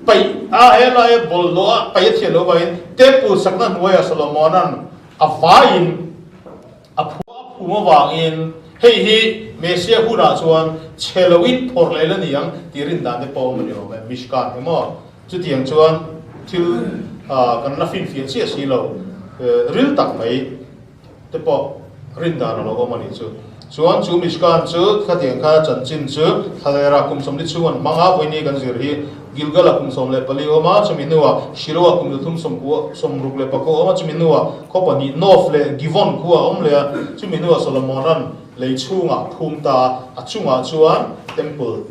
paih a helai a bawlhhlawh a paih a chhiat loh avangin Temple sakna hnuaiah Solomona'n a vaiin a phuah a phum avangin hei hi Messiah hunah chuan chhe loin phawrh leh la ni ang tih rin dan te pawh a awm a ni awm e Mishkan hi maw. Chutiang chuan thil kan la finfiah chiah si lo, ril tak mai te pawh rin dan a lo awm a nih chu. Chuan chu Mishkan chu khatiang kha chanchin chu Thlalera kum 40 chhung an hmang a, vawiini kan zir hi Gilgala kum 14 a awm a, chumi hnuah Shiloh-ah kum 3 64 a awm a, chumi hnuah khaw pahnih Nof leh Givon khua a awm leh a, chumi hnuah Solomona'n lei chhungah phum ta a, a chungah chuan Temple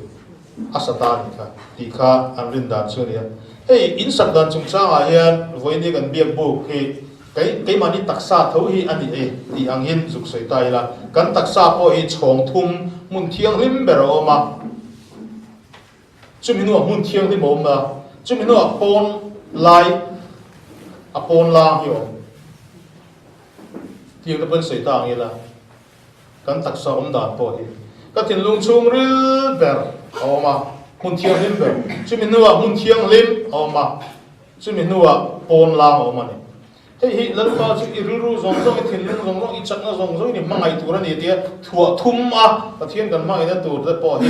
a sa ta a nih kha tih kha an rin dan chu a ni a. Hei in sak dan chungchangah hian vawiini kan biak buk hi kei keimahni taksa tho hi a ni e tih ang hian zuk sawi ta ila, kan taksa pawh hi chhawng thum hmun thianghlim ber a awm a, chumi hnuah hmun thianghlim a awm a, chumi hnuah pawn lai. A pawn lang hi awm. Tiang te pawhin sawi ta ang ila, kan taksa awm dan pawh hi ka thinlung chhungril ber a awm a, hmun thianghlim ber. Chumi hnuah hmun thianghlim a awm a, chumi hnuah pawn lang a awm a ni. Hei hi Lalpa chu i rilru zawng zawng, i thinlung zawng zawng, i chakna zawng zawngin i hmangaih tur a ni tia thuah thum a Pathian kan hmangaihna tur te pawh hi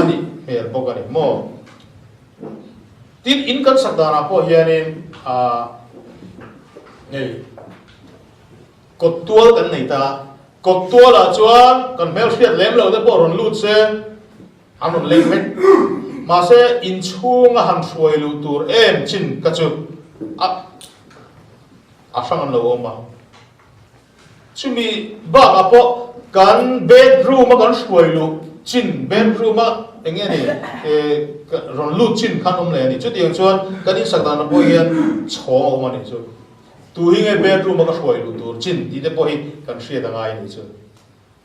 a nih hmel bawk a ni maw? Tin, in kan sak danah pawh hianin aah hei kawt tual kan nei ta, kawt tualah chuan kan hmelhriat lem lo te pawh rawn lut se an rawn leng vek. Mahse, inchhunga han hruai luh tur em chin ka chu a a hrang an lo awm a. Chumi bakah pawh kan bedroom a kan hruai luh chin, bedroom a eng nge ni rawn lut chin khan awm leh a ni. Chutiang chuan kan insak danah pawh hian chhawng a awm a nih chu. Tu hi nge bedroom a ka hruai luh tur chin tih te pawh hi kan hriat a ngai a nih chu.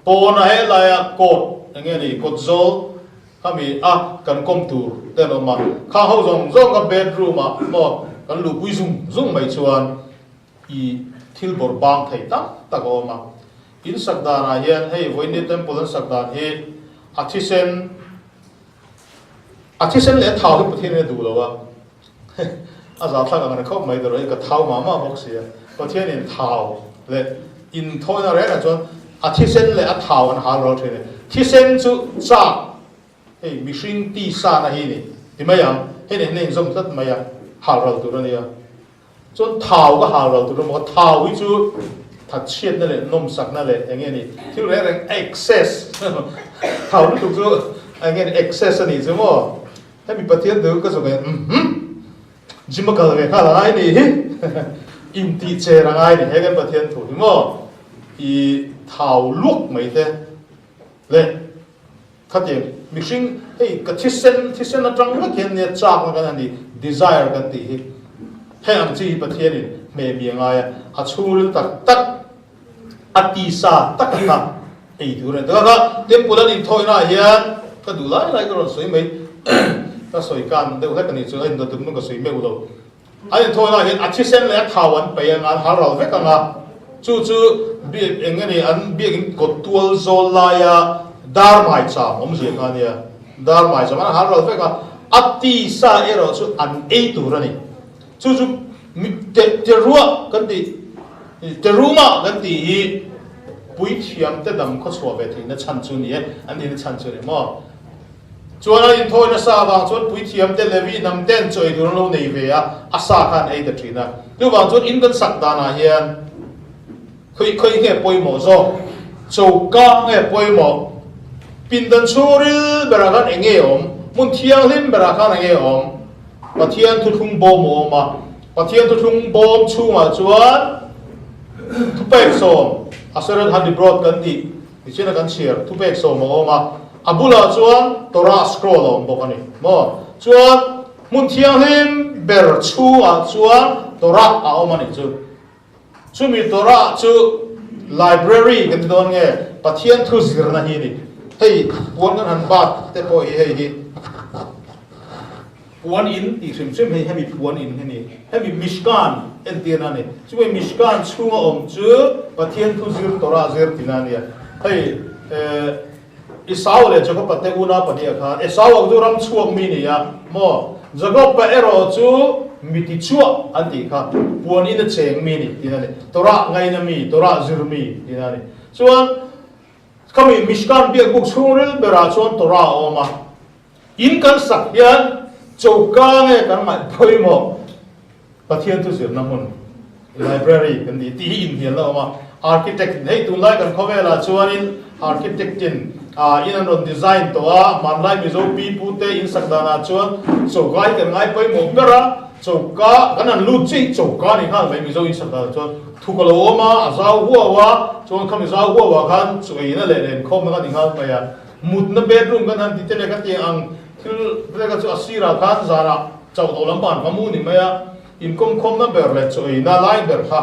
Pawna helaia court eng nge ni kawt zawl khami a kan kawm tur te an awm a, khang ho zawng zawng kha bedroom ah maw kan luhpui zung zung mai chuan i thil bawrh bang thei tam tak a awm a. In sak danah hian hei Vawinia Temple an sak dan hi a thisen a thisen leh a thau hi Pathian in a duh lo a, a zahthlak ang reng khawp mai tur a, ka thau mah mah bawk si a, Pathian in thau leh in thawina reng ah chuan a thisen leh a thau an hal ro thin a ni. Thisen chu chak hei mihring tisa na hi ni ti mai ang, hei nen hian a inzawm tlat mai a, hal ral tur a nia. Chuan thau ka hal ral tur a maw, thau hi chu thatchhiatna leh nawmsakna leh eng nge ni thil reng reng excess thau lutuk chu eng nge ni excess a nih chu maw. Hemi Pathian thu ka zawk e, umm gym a kal ve nghal a ngai nih hi, intih cher a ngai ni he kan Pathian thu hi maw i thau luak mai te leh khatiang mihring hei ka thisen thisen atang vek hian nia chakna kan han tih desire kan tih hi heng ang chi hi Pathianin hmeh mi a ngai a, a chhungril tak tak a tisa tak a kha ei tur a ni. Taka kha temple an inthawihna ah hian ka duh lai lai ka rawn sawi mai ka sawi kan deuh hlek a nih chu a indawt tum ka sawi meuh lo. An inthawihna ah hian a thisen leh a thau an peih ang a, an hal ral vek ang a, chu chu biak eng nge ni an biakin kawt tual zawl laia dar maicham awmzia kha a nia, dar maicham an hal ral vek a, a tisa erawh chu an ei tur a ni. Chu chu teruah kan tih, teruma kan tih hi puithiamte dam khawchhuah ve theihna chhan chu ni e, an nihna chhan chu a ni maw? Chuan an inthawi nasa avang chuan puithiamte Levi hnam ten chaw ei tur an lo nei ve a, a sa kha an ei ta thin a. Chuvang chuan in kan sak danah hian khawi khawi nge pawimawh zawk, choka nge pawimawh, pindan chhungril berah khan eng nge awm, hmun thianghlim berah khan eng nge awm? Pathian thuthlung bawm a awm a, Pathian thuthlung bawm chhungah chuan thupek sawm, Aseret Hadibrot kan tih nichina kan chhiar thupek sawm a awm a, a bulah chuan Torah scroll a awm bawk a ni maw? Chuan hmun thianghlim ber chhungah chuan Torah a awm a nih chu. Chumi Torah chu library kan ti dawn nge Pathian thu zirna hi a ni. Hei puan kan han bat te pawh hi hei hi puan in tih hrim hrim hei hemi puan in hi a ni. Hemi Mishkan entirna a ni. Chumi Mishkan chhunga awm chu Pathian thu zir Torah zir tina a nia. Hei eh Esau leh Jakob-a te unau pahnih khan Esau-a chu ram chhuak mi ni a maw? Jakob-a erawh chu mi ti chhuah an tih kha puan in a cheng mi ni tihna a ni. Torah ngaina mi, Torah zir mi tihna a ni. Chuan khami Mishkan biakbuk chhungril berah chuan Torah a awm a. In kan sak hian choka nge kan ngaih pawimawh Pathian chu zirna hmun, library, kan ti tih hi inhnialna a awm a. Architect in hei tunlai kan khawvelah chuanin architect in in an rawn design tawh a, hmanlai Mizo pi pu te in sak danah chuan choka hi kan ngai pawimawh ber a, choka kan han lut chiah hi choka a ni nghal mai Mizo in sak danah chuan thuk a lo awm a, a zau huau a, chuan khami zau huauah khan chu eina leh lenkhawmna kha ni nghal mai a. Mutna bedroom kan han ti te leh ka ti ang thil te kha chu a sirah khan zanah chauh tawh lam pang ka mu ni mai a, inkawmkhawmna ber leh chaw eina lai ber kha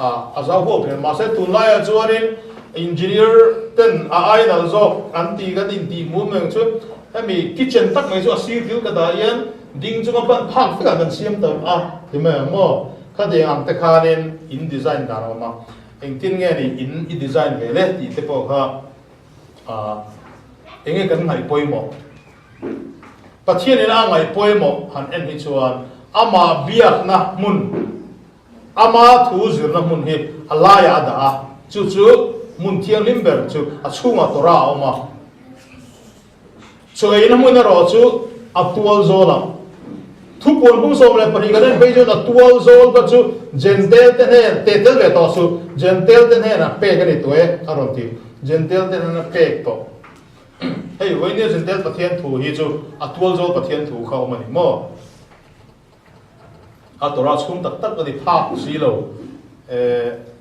a zau huau thin. Mahse tunlaiah chuanin engineer ten a ai nalh zawk an ti kan intih mum eng chu hemi kitchen tak mai chu a sir thil ka dah hian ding chunga pan phak vekah kan siam ta a ti mai ang maw? Khatiang ang te khanin in design dan a awm a, engtin nge ni in i design ve le tih te pawh kha enge kan ngaih pawimawh. Pathianin a ngaih pawimawh han en hi chuan amah biakna hmun, ama thu zirna hmun hi a laiah a dah a, chu chu hmun thianghlim ber chu a chhungah Torah a awm a. Chaweina hmun erawh chu a tual zawl ang. Thupuan pum 12 kan en phei chuan a tual zawl kha chu Jentail te hnen, te tel ve tawh suh, Jentail te hnenah pek a ni tawh e a rawn ti. Jentail te hnena pek tawh. Hei vawinia Jentail Pathian thu hi chu a tual zawl Pathian thu kha awm a ni maw? A Torah chhung tak tak a ni phak si lo e,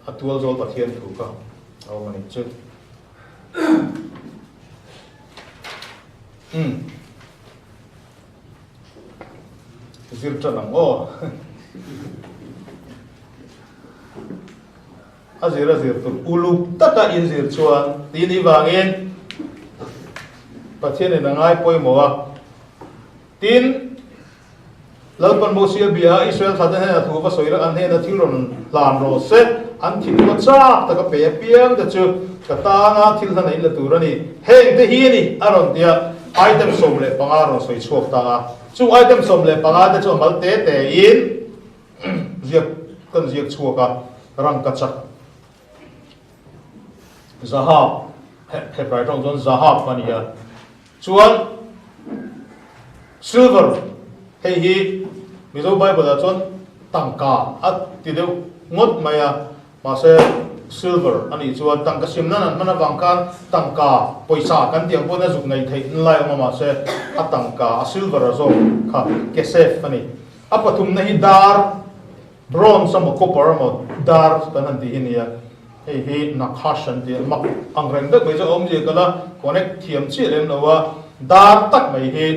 a tual zawl Pathian thu kha a awm a ni chu. Umm. Zir tan ang aw. A zir a zir tur uluk taka in zir chuan tih ni vangin Pathianin a ngai pawimawh a. Tin, Lalpan Mosia bia a Israel thlate hnenah thu va sawi la, an hnena thil rawn hlan rawh se, an thinlung a chak taka pe apiang te chu ka tana thil hlan a in la tur a ni. Heng te hi a ni, a rawn ti a, item 15 rawn sawi chhuak ta a. Chung item 15 te chu a mal te te in ziak kan ziak chhuak a, rangkachak Zahab, Hebrai tawng chuan Zahab a ni a, chuan silver hei hi Mizo Bible ah chuan tangka a ti deuh ngawt mai a, mahse silver a nih chuan tangka sim nan an hman avang khan tangka pawisa kan tih ang pawhin a zuk nei theih lai awm a, mahse a tangka a silver a zawk kha kesef a ni. A pathumna hi dar. Bronze emaw copper emaw dar kan han tih hi nia, hei hi Nakhash an ti a, mak ang reng deuh mai chu a awmzia kal a, connect thiam chiah lem lo a, dar tak mai hi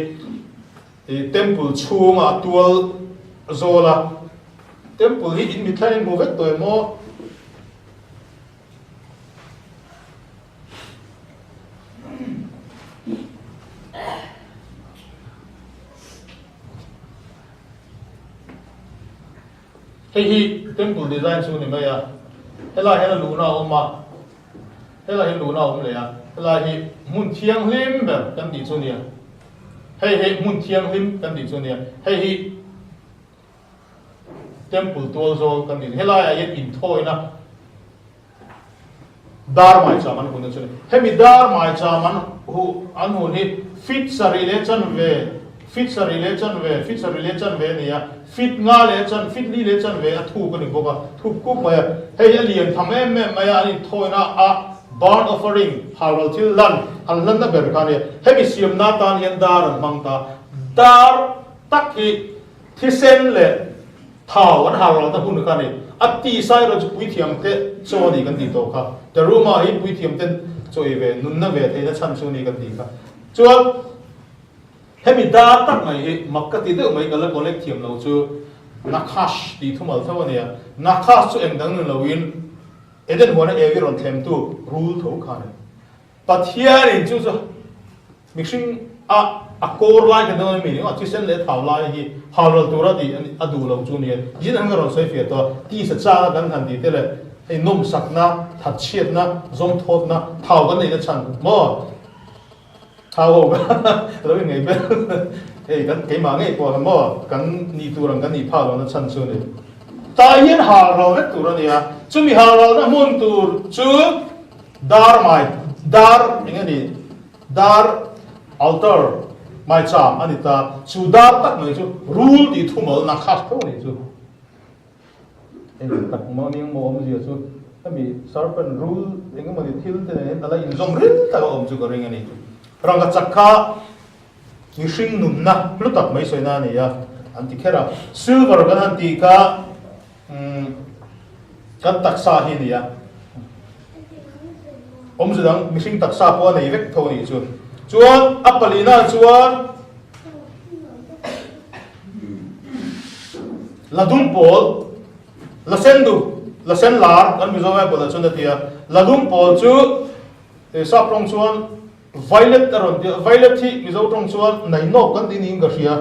ih temple chhunga a tual zawl a, temple hi in mitthla in hmu vek tawh em aw? Hei hi temple design chu ni mai a, helai hian a luhna a awm a, helai hi luhna a awm leh a, helai hi hmun thianghlim ber kan tih chu nia, hei hi hmun thianghlim kan tih chu nia, hei hi temple tual zawl kan tih chu, helaiah hian inthawina Dar maicham an hun a chu ni. Hemi dar maicham an hu an hun hi feet sarih leh chanve, feet sarih leh chanve, feet sarih leh chanve a ni a, feet nga leh chan, feet li leh chanve a thuk a ni bawk a, thuk kup mai a. Hei hi a lian tham em em mai a, an inthawina a burnt offering, halral thil hlan, an hlanna ber kha a ni a. Hemi siamna atan hian dar an hmang ta. Dar tak hi thisen leh Thau an hau ralna hun kha a ni. A tisa erawh chu puithiam te chaw a ni kan tih tawh kha. Teruma hi puithiam ten chaw ei ve, nunna ve theihna chhan chu a ni kan tih kha. Chuan hemi dar tak mai hi mak ka ti deuh mai ka la connect thiam lo chu Nakhash tih thumal tho a nia. Nakhash chu eng dang ni loin Eden huana Evi rawn thlemtu rul tho kha a ni. Pathianin chu chu mihring a a kawr lai kan dawn a mi ringawt thisen leh thau lai hi halral tura tih a duh lo chu nia zin ang ka rawn sawi fiah tawh a, tisa chang a kan han tih te leh hei nawmsakna, thatchhiatna, zawmthawtna, thau kan neihna chhan maw thau ho ka lo inngaih ber hei kan keimah ngei pawh maw kan nih tur ang kan nih phah lohna chhan chu a ni. Tah hian halral vek tur a ni a, chumi halralna hmun tur chu Dar mai, dar eng a ni? Dar altar maicham a ni ta. Chu dar tak mai chu rul tih thumal nakhash tho a nih chu. Eng tak maw ning maw awmzia chu hemi serpent rul eng emaw ni thil te nen hian a la inzawm ril tak a awm chu ka ring a ni. Rangka chak kha mihring nunna hlu tak mai sawina a ni a, an ti kher a. Silver kan han tih kha Umm kan taksa hi a ni a, awmze dang mihring taksa pawh a nei vek tho a nih chu. Chuan a palina chuan la dum pawl, la sen du, la sen lar kan Mizo Bible ah chuan a ti a, la dum pawl chu sap tawng chuan Violet a rawn ti a, violet hi Mizo tawng chuan nainawk kan tih niin ka hria,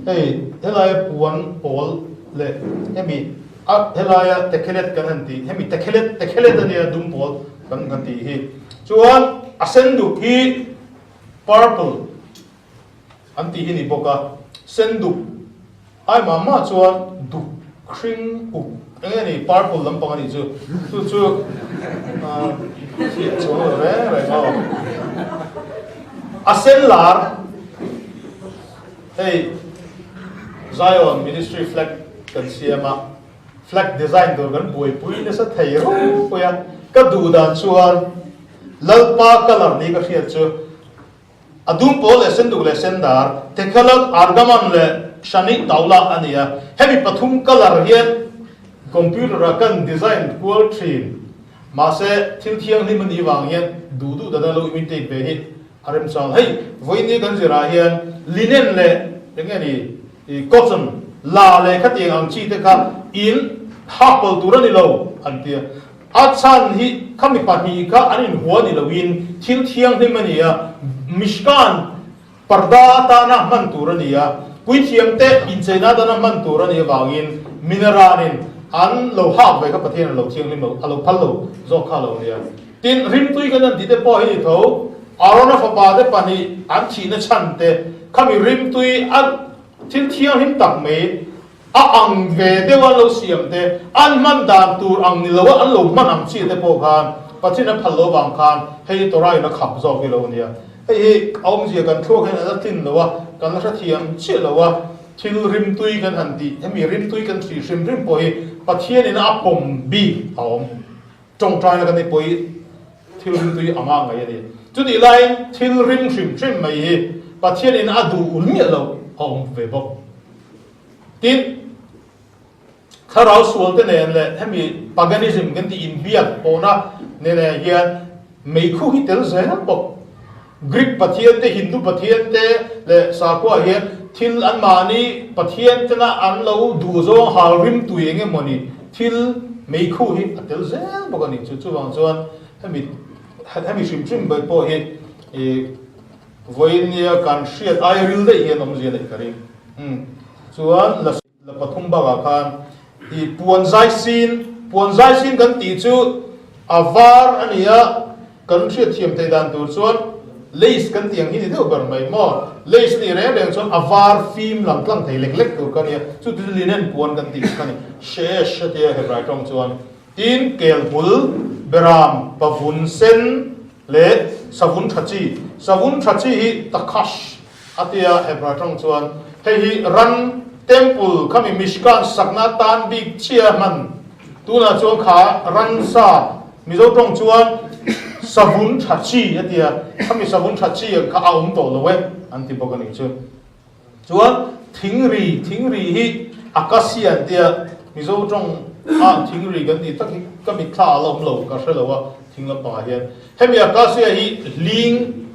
hei helaia puan pawl leh hemi. A helaia tekhelet kan han tih, hemi tekhelet, tekhelet a nia dum pawl kan han tih hi. Chuan a senduk hi purple an tih hi ni bawk a, senduk ai mah mah chuan duk hring uk eng nge ni purple lampang a nih chu, chu chu chhiah chuang lo reng reng aw. A sen lar hei Zion Ministry flag kan siam a, flag design tur kan buaipui nasa thei ropui a, ka duh dan chuan Lalpa colour ni ka hriat chu A dum pawl leh senduk leh sendar, Tekhalat, Argaman leh Shani Taula a ni a. Hemi pathum colour hian computer-a kan design kual thin. Mahse, thil thianghlim a nih vang hian duh duh dana lo imitate ve hi a remchang. Hei, vawiin kan zirah hian linen leh eng nge ni, cotton, la leh khatiang ang chi te kha in hak pawlh tur a ni lo an ti a. A chhan hi khami pahnih kha an inhua ni loin thil thianghlim a ni a, Mishkan parda atana hman tur a ni a, puithiamte incheina atana hman tur a nih avangin mineranin an lo hak ve kha Pathian a lo thianghlim lo, a lo phal lo zawk kha a lo ni a. Tin, rimtui kan han tih te pawh hi ni tho, Arona fapa te pahnih an thihna chhan te khami rimtui a thil thianghlim tak mai A ang ve deuh an lo siam te, an hman dan tur ang ni loa an lo hman ang chi te pawh khan Pathian a phal lo vang khan hei hi Torah in a khap zawk hi lo nia. Hei hi a awmzia kan thluak hian a la tlin lo a, kan la hrethiam chiah lo a, thil rimtui kan han tih, hemi rimtui kan thli hrim hrim pawh hi Pathian in a pawm bik a awm. Tawngtaina kan ni pawh hi thil rimtui anga ngaih a ni. Chutih laiin thil rim hrim hrim mai hi Pathian in a duh miah lo a awm ve bawk. Tin, thlarau sualte nen leh hemi paganism kan tih inbiak pawhna nen hian meikhu hi tel zel bawk. Greek pathian te, Hindu pathian te leh sakhua hian thil anmahni pathian tena an lo duh zawng hal rim tui eng emawni thil meikhu hi a tel zel bawk a ni. Chu chuvang chuan hemi hemi hrim hrim ber pawh hi ih Vawiin nia kan hriat ai ril daih hian awmzia neih ka ring. Umm. Chuan la la pathum bakah khan i puan zai sin, puan zai sin kan tih chu a var a ni a, kan hriat thiam theih dan tur chuan lace kan tih ang hi ni deuh ber mai maw? Lace a nih reng reng chuan a var fim lang tlang thei lek lek tur ka nia, chu chu linen puan kan tih kha a ni. Sheesh a tia Hebrai tawng chuan. Tin, kel hmul, beram, pavun sen, Leh savun tha chi, savun tha chi hi takhash a tia Hebrai tawng chuan hei hi ran temple khami Mishkan sakna atan bik chia hman tunah chuan kha ransa Mizo tawng chuan savun tha chi a tia khami savun tha chi ang kha a awm tawh lo e an ti bawk a nih chu. Chuan thingri, thingri hi acacia an tia, Mizo tawng a thingri kan tih tak hi ka mitthla a la awm lo, ka hre lo a thing lampangah hian. Hemi acacia hi hling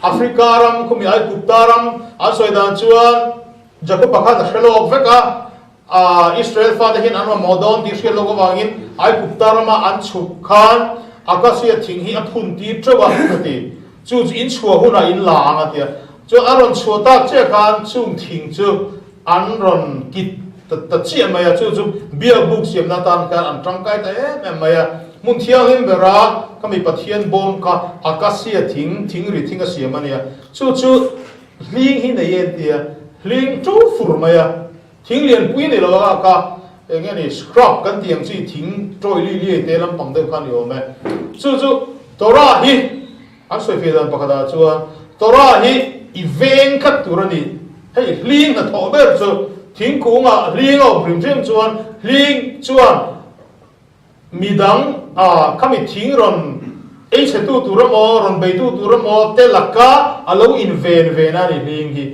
Africa ram khawmi Aigupta ram an sawi dan chuan Jakoba khan a hre lawk vek a, Israel fate hian an mamawh dawn tih hriat lawk avangin Aigupta rama an chhuk khan acacia thing hi a phun tir teuh a a ti. Chu chu in chhuah hunah in la ang a ti a. Chuan a rawn chhuah tak chiah khan chung thing chu an rawn kit ta chiah mai a, chu chu biak buk siamna atan khan an tangkai ta em em mai a. Hmun thianghlim bera ka mi Pathian bawm kha acacia thing, thingri thing a siam a nia. Chu chu hling hi nei en tia, hling tu fur mai a. Thing lianpui ni lo anga ka eng nge ni scrub kan tih ang chi thing tawi li liai te lampang deuh kha ni awm e. Chu chu Torah hi an sawi feh dan pakhatah chuan Torah hi i veng khat tur a ni. Hei hling hnathawh ber chu thingkungah hling a awm hrim hrim chuan hling chuan Midang a khami thing rawn ei chhetu tur emaw, rawn beitu tur emaw te laka a lo inven ve na a ni hling hi.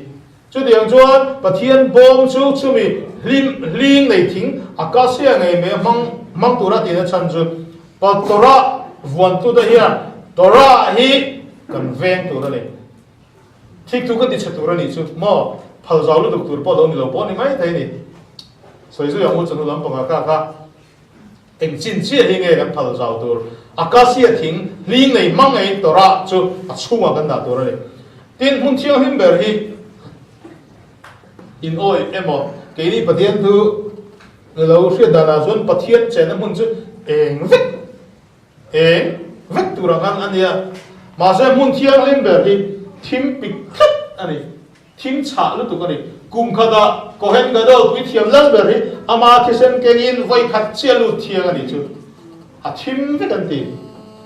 Chutiang chuan Pathian bawm chu chumi hlim hling nei thing acacia ngei mai a hmang hmang tura tihna chhan chu pa Torah vuantute hian Torah hi kan veng tur a ni. Thik chu ka ti chhe tur a nih chu maw? Phal zau lutuk tur pawh lo ni lo pawh a ni mai thei a ni. Sawi zui ang u chunu lampangah kha kha. Eng chin chiah hi nge kan phal zau tur? Acacia thing hling nei hmang ngeiin Torah chu a chhungah kan dah tur a ni. Tin, hmun thianghlim ber hi in awih emaw, keini Pathian thu lo hriat danah chuan Pathian chenna hmun chu eng vek eng vek tur ang khan a nia. Mahse hmun thianghlim ber hi thim pik tlat a ni. Thim chhah lutuk a ni. Kum khatah Kohen Gadol puithiam lal ber hi ama thisen kengin vawi khat chiah lut thiang a nih chu a thim vek an ti.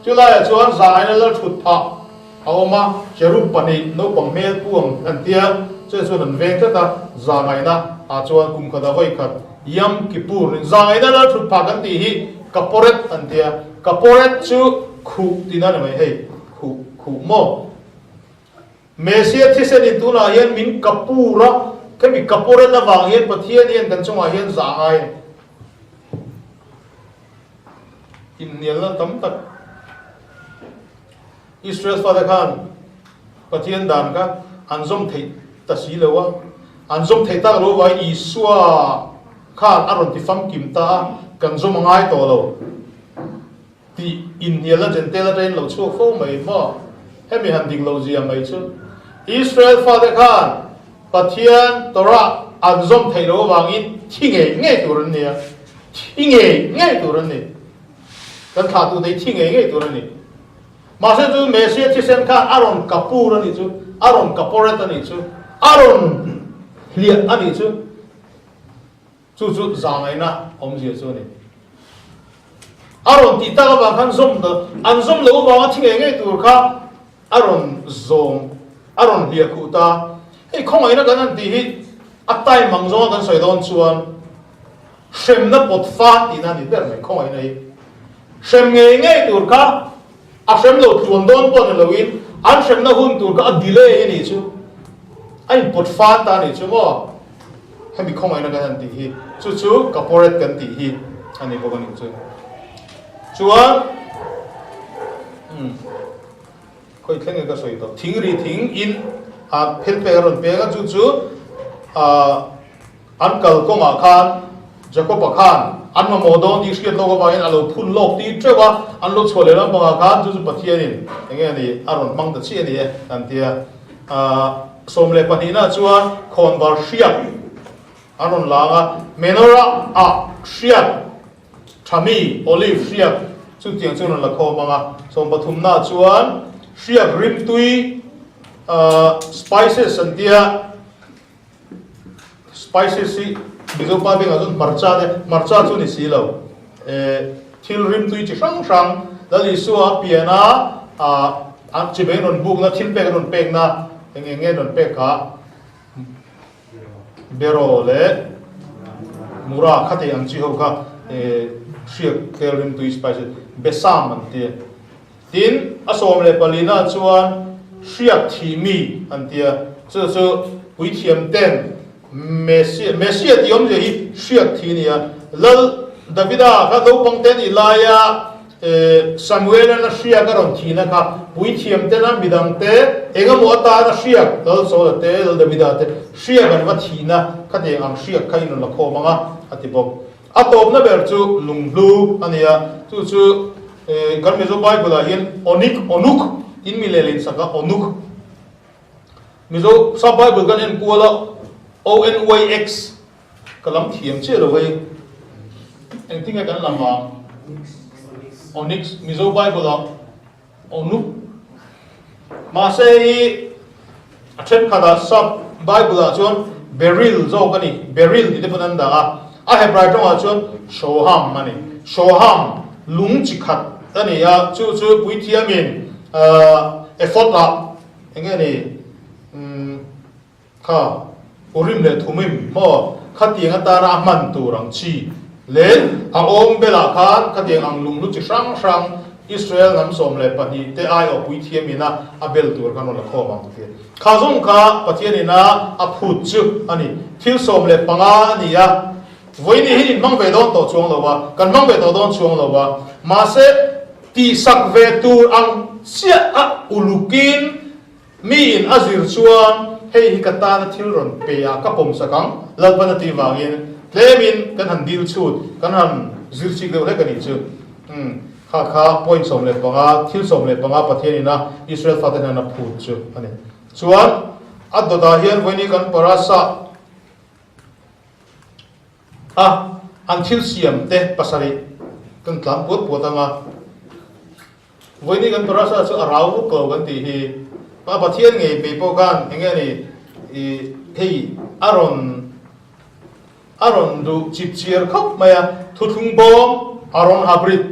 Chulaiah chuan zangaina lal thut phah a awm a, cherub pahnih naupang hmel pu ang an tia, chuan chuan an veng tlat a, zangaina ah chuan kum khatah vawi khat Yam Kippur in zangaina lal thut phah kan tih hi Kaporet an tia, Kaporet chu khuh tihna a ni mai hei, khuh khuh maw? Mesia thisen in tunah hian min kapur a, khemi kapuret avang hian Pathian hian kan chungah hian zah ngai a ni. Inhnialna tam tak Israel fate khan Pathian dan kha an zawm theih ta si lo a, an zawm theih tak lo vai Isua khan a rawn ti famkim ta a, kan zawm a ngai tawh lo. Tih inhnialna Jentail atangin lo chhuak fo mai maw? Hemi han dik lo zia mai chu. Israel fate khan Pathian Torah an zawm theih loh avangin thi ngei ngei tur an ni a, thi ngei ngei tur an ni. Kan thlahtute hi thi ngei ngei tur an ni. Mahse chu Messiah thisen khan a rawn kapur a nih chu, a rawn kaporet a nih chu, a rawn hliah a nih chu. Chu chu zangaihna awmzia chu a ni. A rawn tih tak avang khan zawm ta, an zawm loh avanga thi ngei ngei tur kha a rawn zawm, a rawn hliah khuh ta. Hei khawngaihna kan han tih hi a time ang zawnga kan sawi dawn chuan hremna pawt fan tihna a ni ber mai khawngaihna hi. Hrem ngei ngei tur kha a hrem lo tluan dawn pawh ni loin an hremna hun tur kha a delay a nih chu, a inpawt fan ta a nih chu maw? Hemi khawngaihna kan han tih hi chu chu kaporet kan tih hi a ni bawk a nih chu. Chuan umm khawi thleng nge ka sawi tawh thing ri thing in a phel pek a rawn pek a chu chu ah an kal kawngah khan Jacob-a khan an mamawh dawn tih hriat lawk avangin a lo phun lawk tir teuh a, an lo chhuah leh lampangah khan chu chu Pathianin enge a ni a rawn hmang ta chiah a ni e an ti a. 12 na chuan khawnvar hriat an rawn lang a, menorah ah hriat thami, olive hriat chutiang chu an rawn la khawm ang a, 13 na chuan hriak rimtui spices an tia, spices hi Mizo pa bengah chuan hmarcha te, hmarcha chu ni si lo, thil rimtui chi hrang hrang Lal Isua a pian a, a chi beng rawn bukna, thil pek rawn pekna eng eng nge rawn pek kha Beraw leh Mura kha tei ang chi ho kha hriak tel rimtui spices Besam an ti. Tin, a 14 na chuan hriak thih mi an ti a, chu chu puithiam ten Messia, Messia tih awmzia hi hriak thih a ni a. Lal Davida kha naupang te nih laia Samuel-an a hriak a rawn thihna kha puithiam tena midang te eng emaw atana hriak, Lal Saula te, Lal Davida te hriak an va thihna khatiang ang hriak kha in rawn la khawm ang a, a ti bawk. A tawpna ber chu lunghlu a ni a, chu chu kan Mizo Bible-ah hian Onik, Onuk, in mi leh leinsak a, Onuk. Mizo sap Bible kan en kual a, O-N-Y-X, ka lam thiam chiah lo hei, engtin nge kan lam ang? Onyx, Mizo Bible-ah Onuk. Mahse hei a thenkhatah sap Bible-ah chuan Beryl zawk a ni, Beryl tih te pawn an dah a, a Hebrai tawngah chuan Shoham a ni. Shoham lung chi khat a ni a, chu chu puithiamin ephod-ah eng nge ni Kha Urim leh Thumim maw khatiang atana a hman tur ang chi leh a awm belah khan khatiang ang lunghlu chi hrang hrang Israel hnam 12 te aiawh puithiam ina a bel tur khan rawn la khawm ang tih kha zawng kha Pathian ina a phut chu a ni. Thil 15 a ni a, vawiin hi in hmang ve dawn tawh chuang lo a, kan hmang ve tawh dawn chuang lo a, mahse tihsak ve tur ang chiah a ulukin Mi in a zir chuan hei hi ka tana thil rawn pe a ka pawm sak ang, Lalpan a tih vangin tlemin kan han dil chhut, kan han zir chik deuh hlek a nih chu. Umm, kha kha point 15, thil 15 Pathian ina Israel fate hnen a phut chu a ni. Chuan a dawtah hian vawiini kan parasa a. An thil siam te pasarih kan tlan puat puat ang a. Vawiini kan parasa chu a rau vuk lo kan tih hi. Pa Pathian ngei mai pawh khan eng nge ni i hei a rawn a rawn duh chip chiar khawp mai a, thuthlung bawm a rawn haprit,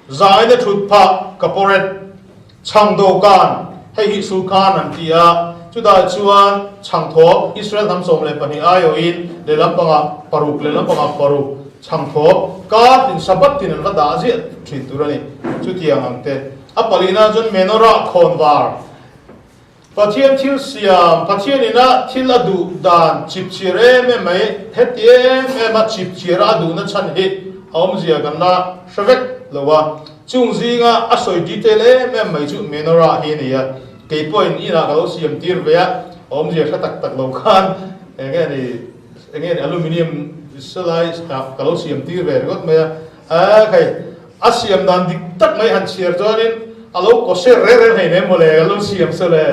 zaina thut phah kaporet, chhang dawhkan, hei hi sulkhan an ti a, chutah chuan chhangthawp Israel hnam 12 aiawhin lehlam pangah paruk lehlam pangah paruk chhangthawp kar tin Sabbath tin an va dah ziah thin tur a ni. Chutiang ang te a palina chuan menorah khawnvar Pathian thil siam, Pathian ina thil a duh dan chip chiar em em mai, heti em em a chip chiar a duhna chhan hi a awmzia kan la hre vek lo a, chung zinga a sawi detail em em mai chu menorah hi a ni a, kei pawhin inah ka lo siam tir ve a, a awmzia hre tak tak lo khan eng nge ni, eng nge ni aluminium salai ka lo siam tir ve ringawt mai a, a khai. A siam dan dik tak mai han chhiar chuanin a lo kaw ser reng reng hleinem maw le, a lo siam se le.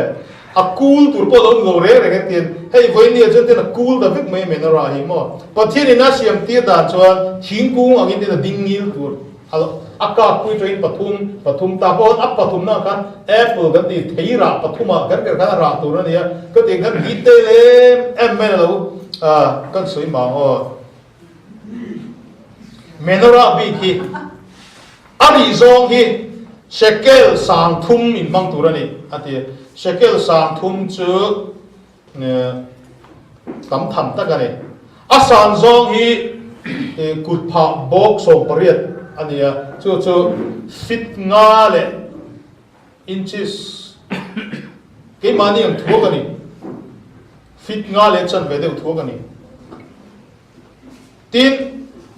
A kul tur pawh a lo ni lo reng reng e tiin hei vawinia chuan tin a kul ta vek mai men a rah hi maw. Pathianin a siam tir dan chuan thingkung angin tin a ding ngil tur a lo a kak pui tawhin pathum pathum ta pawh a pathumna ah khan apple kan tih thei rah pathumah kher kher khan a rah tur a nia ka tih khan detail em em mai a lo kan sawi mang aw. Menorah bik hi a rih zawng hi shekel 3000 in hmang tur a ni, a ti. Shekel 3000 chu tam tham tak a ni. A san zawng hi kut phah bawk 18 a ni a, chu chu feet nga leh inches keimahni ang thuak a ni. Feet nga leh chanve deuh thuak a ni. Tin,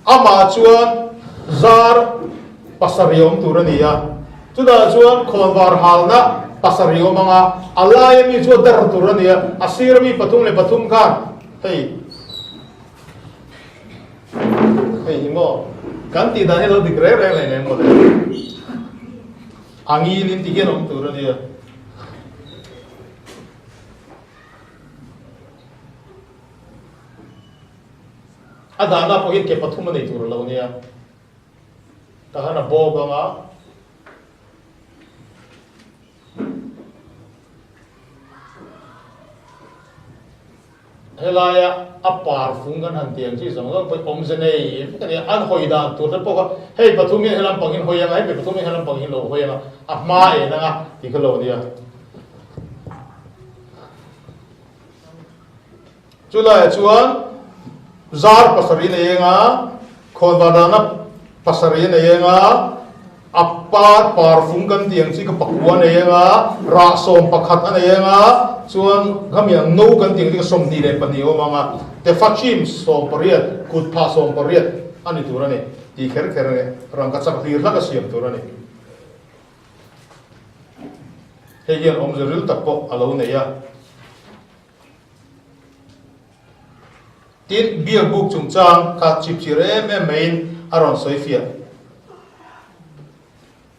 amah chuan zar pasarih awm tur a ni a, chutah chuan khawnvar halna pasarih awm ang a, a laia mi chu a dar tur a ni a, a sira mi pathum leh pathum khan hei hei hi maw kan tih dan hi lo dik reng reng leh lem maw le, a ngilin ti hian awm tur a ni a. A dahna pawh hian ke pathum a nei tur a lo nia. Tah khan a bawk ang a. Helaia a par fung kan han ti ang chi zawng zawng pawh awmze nei vek a nia. An hawi dan tur te pawh kha hei pathum hian helam pang hin hawi ang a, hei pathum hian helam pang hin lo hawi ang a, a hma en ang a tih kha lo nia. Chu laiah chuan zar pasarih nei eng a, khawnvar dahna pasarih nei eng a, a par parfum kan tih ang chi ka pakua nei eng a, rah 11 a nei eng a, chuan khami ang no kan tih ang chi ka 22 a awm ang a, tefachim 18, kutphah 18 a ni tur a ni tih kher kher a ni, rangkachak hlir hlak a siam tur a ni. Hei hian awmze ril tak pawh a lo nei a. Tin, biak buk chungchang kha chip chir em em maiin a rawn sawi fiah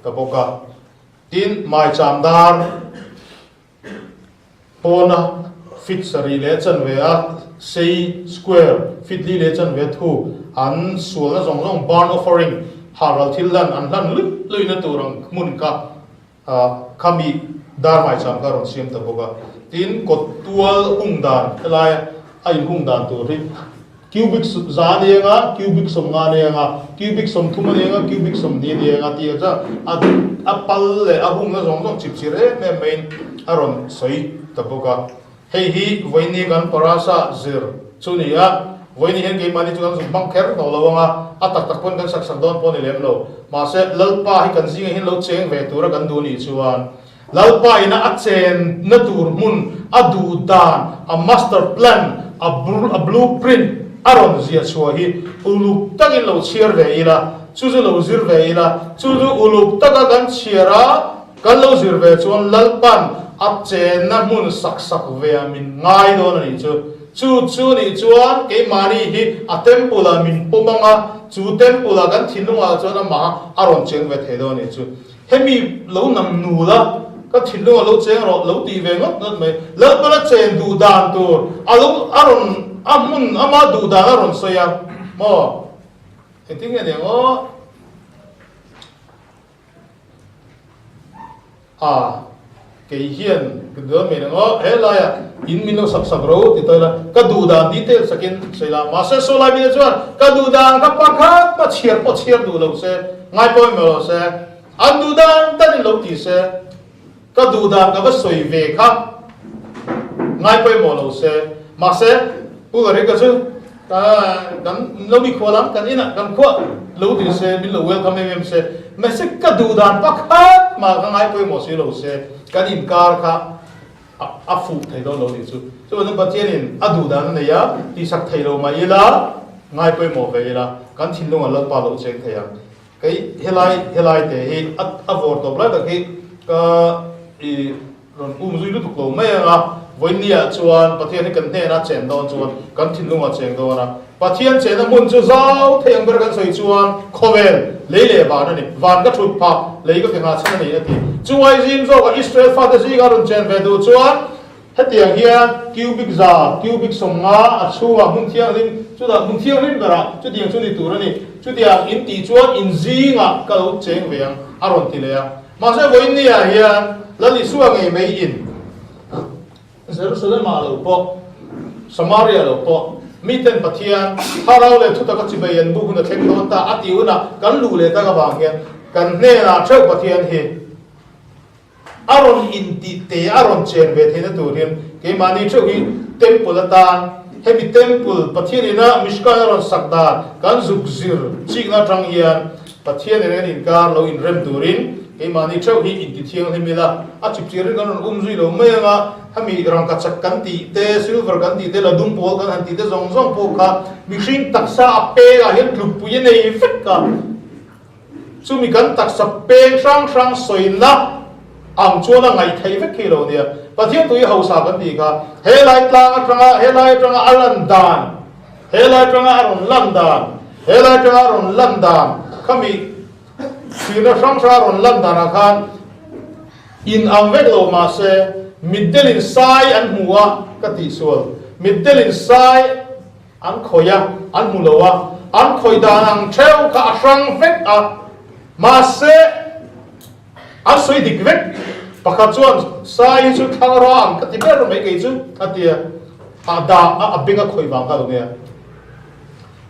ta bawk a. Tin, maicham dar pawna feet sarih leh chanve a sei square feet li leh chanve thu an sualna zawng zawng burn offering hahral thil hlan an hlan luih luihna tur ang hmun kha Khami dar maicham kha a rawn siam ta bawk a. Tin, kawt tual hung dan helaia a inhung dan tur hi cubic za a ni ang a, cubic 50 a ni ang a, cubic 30 a ni ang a, cubic 20 a ni ang a tih ang chuan a a pal leh a hungna zawng zawng chip chir em em maiin a rawn sawi ta bawk a. Hei hi vawiini kan parasa zir chu ni a, vawiini hian keimahni chu kan zuk hmang kher tawh lo ang a, a tak tak pawn kan sak sak dawn pawh a ni lem lo. Mahse, Lalpa hi kan zingah hian lo cheng ve tura kan duh nih chuan Lalpa ina a chenna tur hmun, a duh dan, a master plan, a a blueprint a rawn ziah chhuah hi uluk takin lo chhiar ve ila, chu chu lo zir ve ila, chu chu uluk taka kan chhiar a, Kan lo zir ve chuan Lalpan a chenna hmun sak sak ve a min ngai dawn a nih chu. Chu chu nih chuan keimahni hi a temple ah min pawm ang a, chu temple ah kan thinlungah chuan amah a rawn cheng ve thei dawn a nih chu. Hemi lo nam nul a, ka thinlungah lo cheng rawh lo tih ve ngawt ngawt mai. Lalpan a chen duh dan tur a lo a rawn a hmun ama duh dan a rawn sawi a maw? Engtin nge niang aw? A, kei hian ka duh mai ang aw, he laiah in min lo sak sak ro ti tawi la, ka duh dan detail sakin sawi la, mahse saw lai mite chuan ka duh dan kha pakhat pa chhiar pawh chhiar duh lo se, ngai pawh emaw lo se, an duh dan dan in lo ti se, ka duh dan ka va sawi ve kha ngai pawimawh lo se, mahse Pu Garika chu ka kan lo mikhual ang, kan inah kan khuah lo ti se, min lo welcome em em se, mahse ka duh dan pakhat mah ka ngai pawimawh si lo se, kan inkar kha a fuh thei dawn lo tih chu. Chuvangin Pathianin a duh dan a nei a, tihsak thei lo mah ila, ngai pawimawh ve ila, kan thinlungah Lalpa lo cheng thei ang. Kei helai helai te hi a a vawr tawp lai tak hi ka i rawn um zui lutuk lo mai ang a, vawinia chuan Pathian hi kan hnena chen dawn chuan kan thinlungah cheng dawn a, Pathian chenna hmun chu zau thei ang ber kan sawi chuan khawvel lei leh van a ni, van ka thut phah lei ka ke nghah chhan a ni a ti. Chungai zim zawkah Israel fate zinga rawn chen ve duh chuan Hetiang hian cubic za, cubic 50 a chhungah hmun thianghlim, chutah hmun thianghlim berah chutiang chu ni tur a ni. Chutiang in tih chuan in zingah ka lo cheng ve ang, a rawn ti leh a. Mahse vawiinniah hian Lal Isua ngei mai in Jerusalem-ah lo pawh, Samaria lo pawh miten Pathian thlarau leh thutaka chibai an buk hun a thleng dawn ta a tih hunah kan luh leh tak avang hian kan hnenah theuh Pathian hi A rawn intih te a rawn chen ve theihna turin keimahni theuh hi temple atan hemi temple Pathian ina Mishkan a rawn sak dan kan zuk zir chikna atang hian Pathian nen kan inkar lo inrem turin keimahni theuh hi inti thianghlim ila a chipchirin kan rawn um zui lo mai anga hemi rangkachak kan tih te silver kan tih te la dum pawl kan han tih te zawng zawng pawh kha mihring taksa a pengah hian tlukpui a nei vek a. Chumi kan taksa peng hrang hrang sawina ang chuan a ngaih theih vek khi lo nia. Pathian tui hausa kan tih kha helai tlang atanga helai atanga a lan dan, helai atanga a rawn lan dan, helai atanga a rawn lan dan khami thirna hrang hrang a rawn lan danah khan in ang vek lo mahse mitdelin sai an hmu a ka tihsual mitdelin sai An khawih a, an hmu lo a, an khawih dan ang theuh kha a hrang vek a, mahse an sawi dik vek. Pakhat chuan, Sai hi chu thlangra ang ka ti ber mai kei chu, a ti a, a dah a, a beng a khawih vang kha lo nia.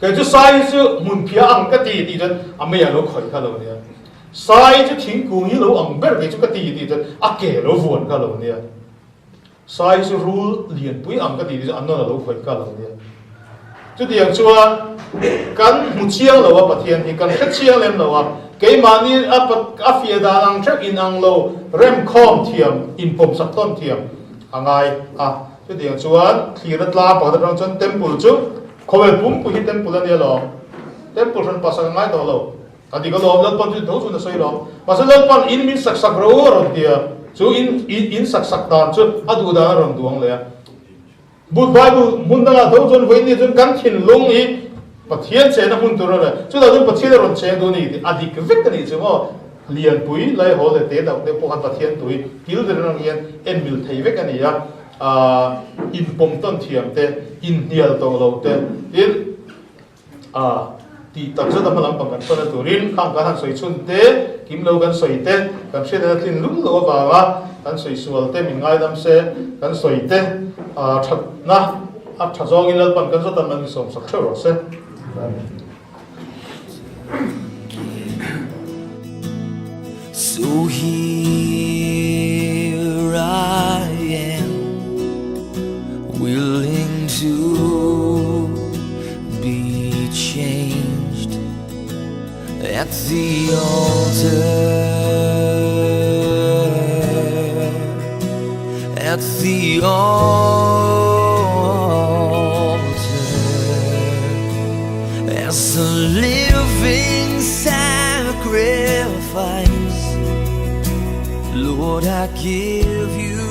Kei chu sai hi chu hmunphiah ang ka ti tih chuan a mei a lo khawih kha lo nia. Sai chu thingkung hi lo ang ber kei chu ka ti tih chuan a ke lo vuan kha lo nia. Sai chu rul lianpui ang ka tih chu an nawn a lo khawih ka lo nia. Chutiang chuan kan hmu chiang lo a Pathian hi, kan hre chiang lem lo a, keimahni a a fiah dan ang theuh in ang lo remkhawm thiam, inpawmsak tawn thiam a ngai a. Chutiang chuan thlir a tlang pakhat atang chuan temple chu khawvel pumpui hi temple a nia lawm. Temple hran pasak a ngai tawh lo. A dik alawm, Lalpan chu tho chuan a sawi lo. Mahse Lalpan in min sak sak ro a rawn ti a, chu in in sak sak dan chu a duh dan a rawn duang leh a. But Bible hmun dangah tho chuan vawiin ni chuan kan thinlung hi Pathian chena hmun tur a ni. Chutah chuan Pathian a rawn cheng duh a ni tih a dik vek a nih chu maw. Lianpui, Laihawl leh te deuh te pawh khan Pathian tui kil ber ang hian en mil thei vek a ni a. Inpawm tawn thiam te, inhnial tawh lo te, tin, A tih tak zet a hma lampang kan hruaina turin khang kan han sawi chhun te, kim lo kan sawi te, kan hriatna tlin lul loh avanga kan sawi sual te min ngaidam se, kan sawi te thatna a tha zawngin Lalpan kan zawt a man insawmsak theuh rawh se. So here I am, willing to be changed at the altar, at the altar, as a living sacrifice. Lord, I give you.